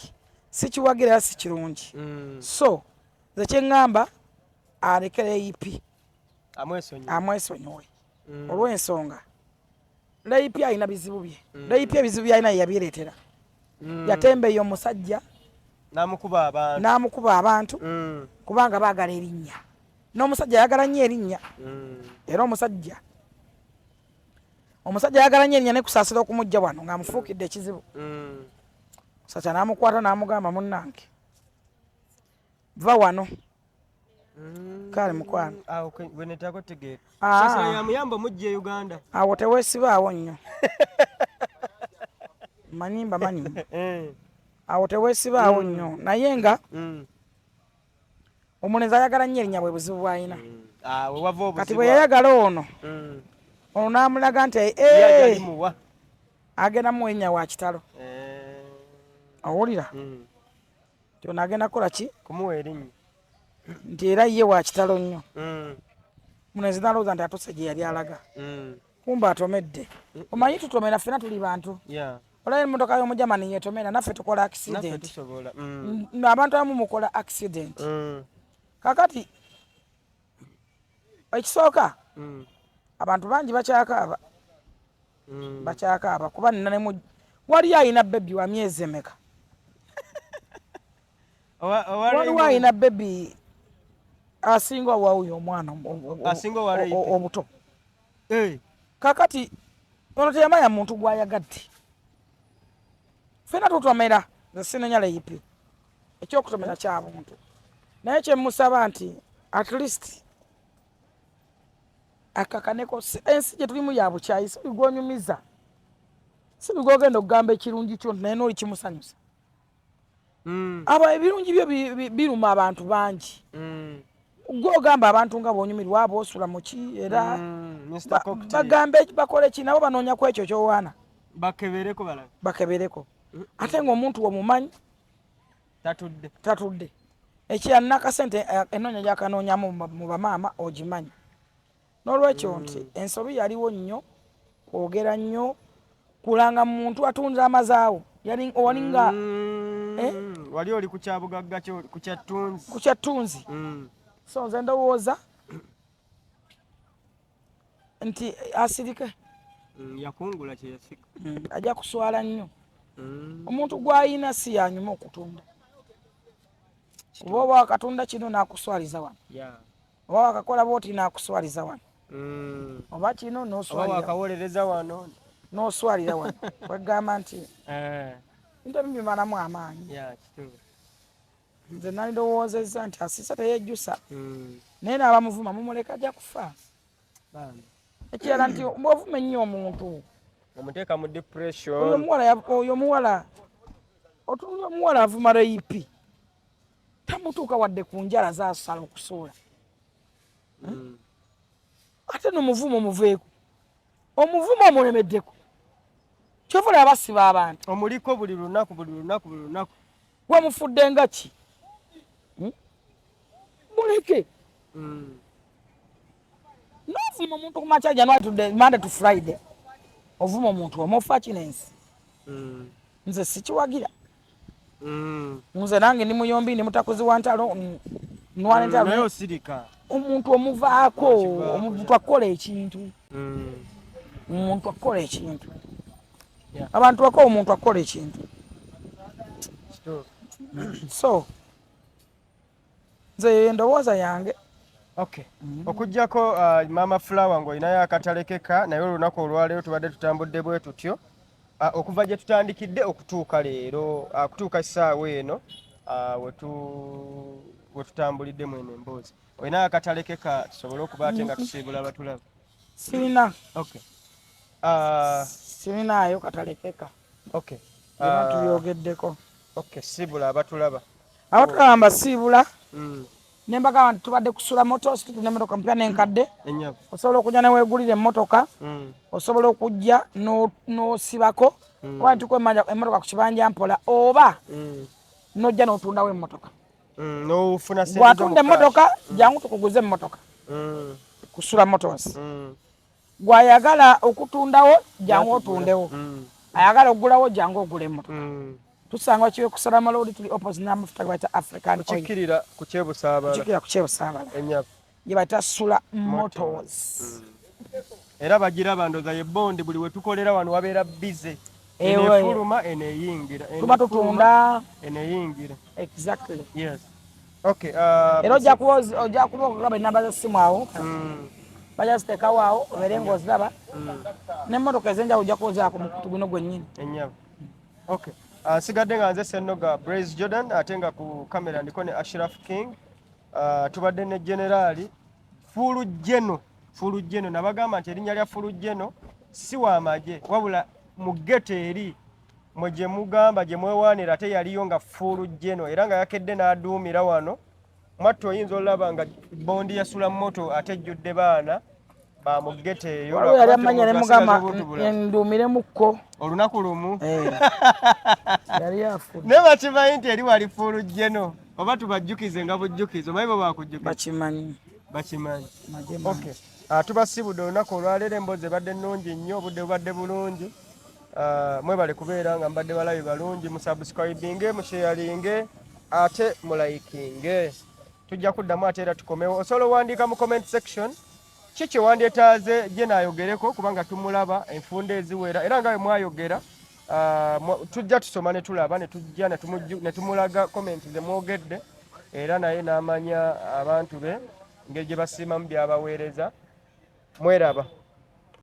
sikiwagira era si kirungi. So nze kyeŋŋamba, aleke Ray P amwesonyiwe, olw'ensonga Ray P alina bizibu bye. Ray P ebizibu byalina ye yabyereetera. Yatembeeya omusajja n'amukuba abantu kubanga baagala erinnya, n'omusajja ayagala nnyo erinnya. Era omusajja ayagala nnyo erinnya, nekusaasira okumujja wano ng'amufuukidde ekizibu. Musajja n'amukwata n'amugamba, "Munnange, va wano." Kale mukwano. Yamuyamba omujja e Uganda. Awo teweesibaawo nnyo, manyimba manyimba. Awo teweesibaawo nnyo, naye nga omulenzi ayagala nnyo erinnya, bwe buzibu bw'alina. Kati bwe yayagala ono, ono n'amulaga nti agenda muwa erinnya wa kitalo. Owulira nti ono agenda kukola ki? Kumuwa erinnya. Nti era ye wa kitalo nnyo. Mulenzi n'alowooza nti atuuse gye yali alaga, kumbe atomedde. Omanyi tutomera, ffena tuli bantu. Olaba emmotoka y'Omujamani yetomera, naffe tukola accident. Abantu abamu mukola accident. Kakati ekisooka, abantu bangi bakyakaaba, bakyakaaba kuba nina nemu waliyo alina baby wa myezi emeka, waliwo alina baby asinga owawuyo omwana obuto. Kakati ono teyamanya muntu gwayagadde. Fena tutomera, nze sinenya Ray P, ekyokutomera kya buntu, naye kyemusaba nti at least akakaneko. Ensi gye tulimu ya bukyayi, si bigwonyumiza, si bigwogenda okugamba ekirungi kyo naye nooli kimusanyusa. Aba ebirungi byo biruma abantu bangi. Gwe ogamba abantu nga bwonyumirwa, bwosula muki, era bagambe bakole ki? Nabo banoonya ku ekyo kyowaana. Bakebereko balabe. Bakebereko, ate ng'omuntu omumanyi. Tatudde. Tatudde. Ekira nakasente enoonya gyakanoonyamu mu bamaama ogimanyi. N'olwekyo nti ensobi yaliwo nnyo, kwogera nnyo, kulanga muntu atunze amazaawo walinga. Eh? Wali oli ku kyabugagga, ku kyattunzi. Ku kyattunzi. So nze ndowooza nti asirike. Yakungula kyeyasika. Ajja kuswala nnyo. Omuntu gw'ayina si yanyuma okutunda, kuba oba wakatunda kino n'akuswaliza wano, oba wakakola bwoti n'akuswaliza wano, oba kino n'oswalira wano, n'oswalira wano. Kwegamba nti bintu ebimu bimalamu amaanyi. Nze nalinowoozezza nti asise teyejjusa, naye n'abamuvuma mumuleka, ajja kufa. Ekirala nti bw'ovuma ennyo omuntu, omuteeka mu depression. Oyo omuwala otunula, omuwala avuma Ray P tamutuuka wadde ku njala zasala okusuula. Ate nomuvumo omuveeko, omuvumo omulemeddeko, kyova olaba basiba abantu. Omuliko buli lunaku, buli lunaku, buli lunaku. Wamufudde nga ki? Muleke. Novuma omuntu ku makya, January to Monday to Friday ovuma omuntu, omufa kinensi. Nze sikiwagira. Nze nange ndi muyombi, ndi mutakuzi wa ntalo, nwana entalo. Naye osirika. Omuntu omuvaako, omuntu akola ekintu, omuntu akola ekintu, abantu bako, omuntu akola ekintu. So nze endowooza yange. Okay. Okuggyako Mama Flower ng'olinayo akatalekeka, naye olunaku olwaleero tubadde tutambudde bwe tutyo okuva gye tutandikidde okutuuka leero, kutuuka ssaawa eno we tutambulidde mwene emboozi. Olinayo akatalekeka tusobole okuba ate nga tusiibula abatulaba? Sirina. Okay. Sirinaayo katalekeka. Okay. Byonna tubyogeddeko. Okay, siibula abatulaba. Abatulaba mbasiibula. Nembagamba nti tubadde kusula Motors, tutunda emmotoka mpya n'enkadde. Osobola okujja neweegulira emmotoka, osobola okujja n'osibako, kuba ntukuwa emmotoka ku kibanja mpola, oba n'ojja n'otundawo emmotoka. N'ofuna ssente zo mu Gwatunda cash. emmotoka, jangu tukuguze emmotoka ku Sula Motors. Gwayagala okutundawo, jangu otundewo. Ayagala okugulawo, jangu ogula emmotoka. Tusanga kiwe ku Salama Road, tuli opposite n'amafuta ge bayita African Oil. Kukikkirira ku Kyebusaabala. Kukikkirira ku Kyebusaabala. Ennyabo. Gye bayita Sula Motors. Era bagiraba, ndoza ye bondi buli we tukolera wano wabeera busy. Eno Ewe. efuluma, eno eyingira. Eno Tuba efuluma, tutunda. Eno eyingira. Exactly. Yes. Okay. Era ojja kuba okulaba enamba z'essimu awo. Bajja ziteekawo awo obeere ng'oziraba, n'emmotoka ez'enjawulo ojja kuba oziraba ku mukutu guno gwennyini. Ennyabo. Okay. Nsigadde nga nze Sennoga Braze Jordan, ate nga ku kamera ndiko ne Ashraf King. Tubadde ne Generali Full General. Full General, nabagamba nti erinnya lya Full General si wa magye, wabula mu ghetto eri mwe gye mugamba gye mwewaanira, ate yaliyo nga Full General, era nga yakedde n'aduumira wano. Mwattu oyinza olaba nga bondi ya Sula Moto ate ejjudde baana ba mu ghetto eyo. Waliwo yali Lwakuba nti amanya ne omuntu mugamba asigaza obuntu bulamu. nduumiremukko. Olunaku lumu. Eh. Yali afudde. Naye bakimanyi nti eri wali Full General, oba tubajjukize nga bujjukize? Omanyi bo bakujjukiza. Bakimanyi. Bakimanyi. Magye mangi. Okay. Tubasibudde olunaku olwaleero, emboozi ebadde nnungi nnyo, obudde bubadde bulungi. Mwebale kubeera nga mbadde balabi balungi, musubscribinge, musharinge, ate mulikinge. Tujja kuddamu ate era tukomewo. Osobola owandiika mu comment section ki kye wandyetaaze gye naayogereko, kubanga tumulaba enfunda eziwera, era nga bwe mwayogera, tujja tusoma ne tulaba ne tujja ne tumulaga comment ze mwogedde, era naye n'amanya abantu be engeri gye basiimamu by'abaweereza. Mweraba.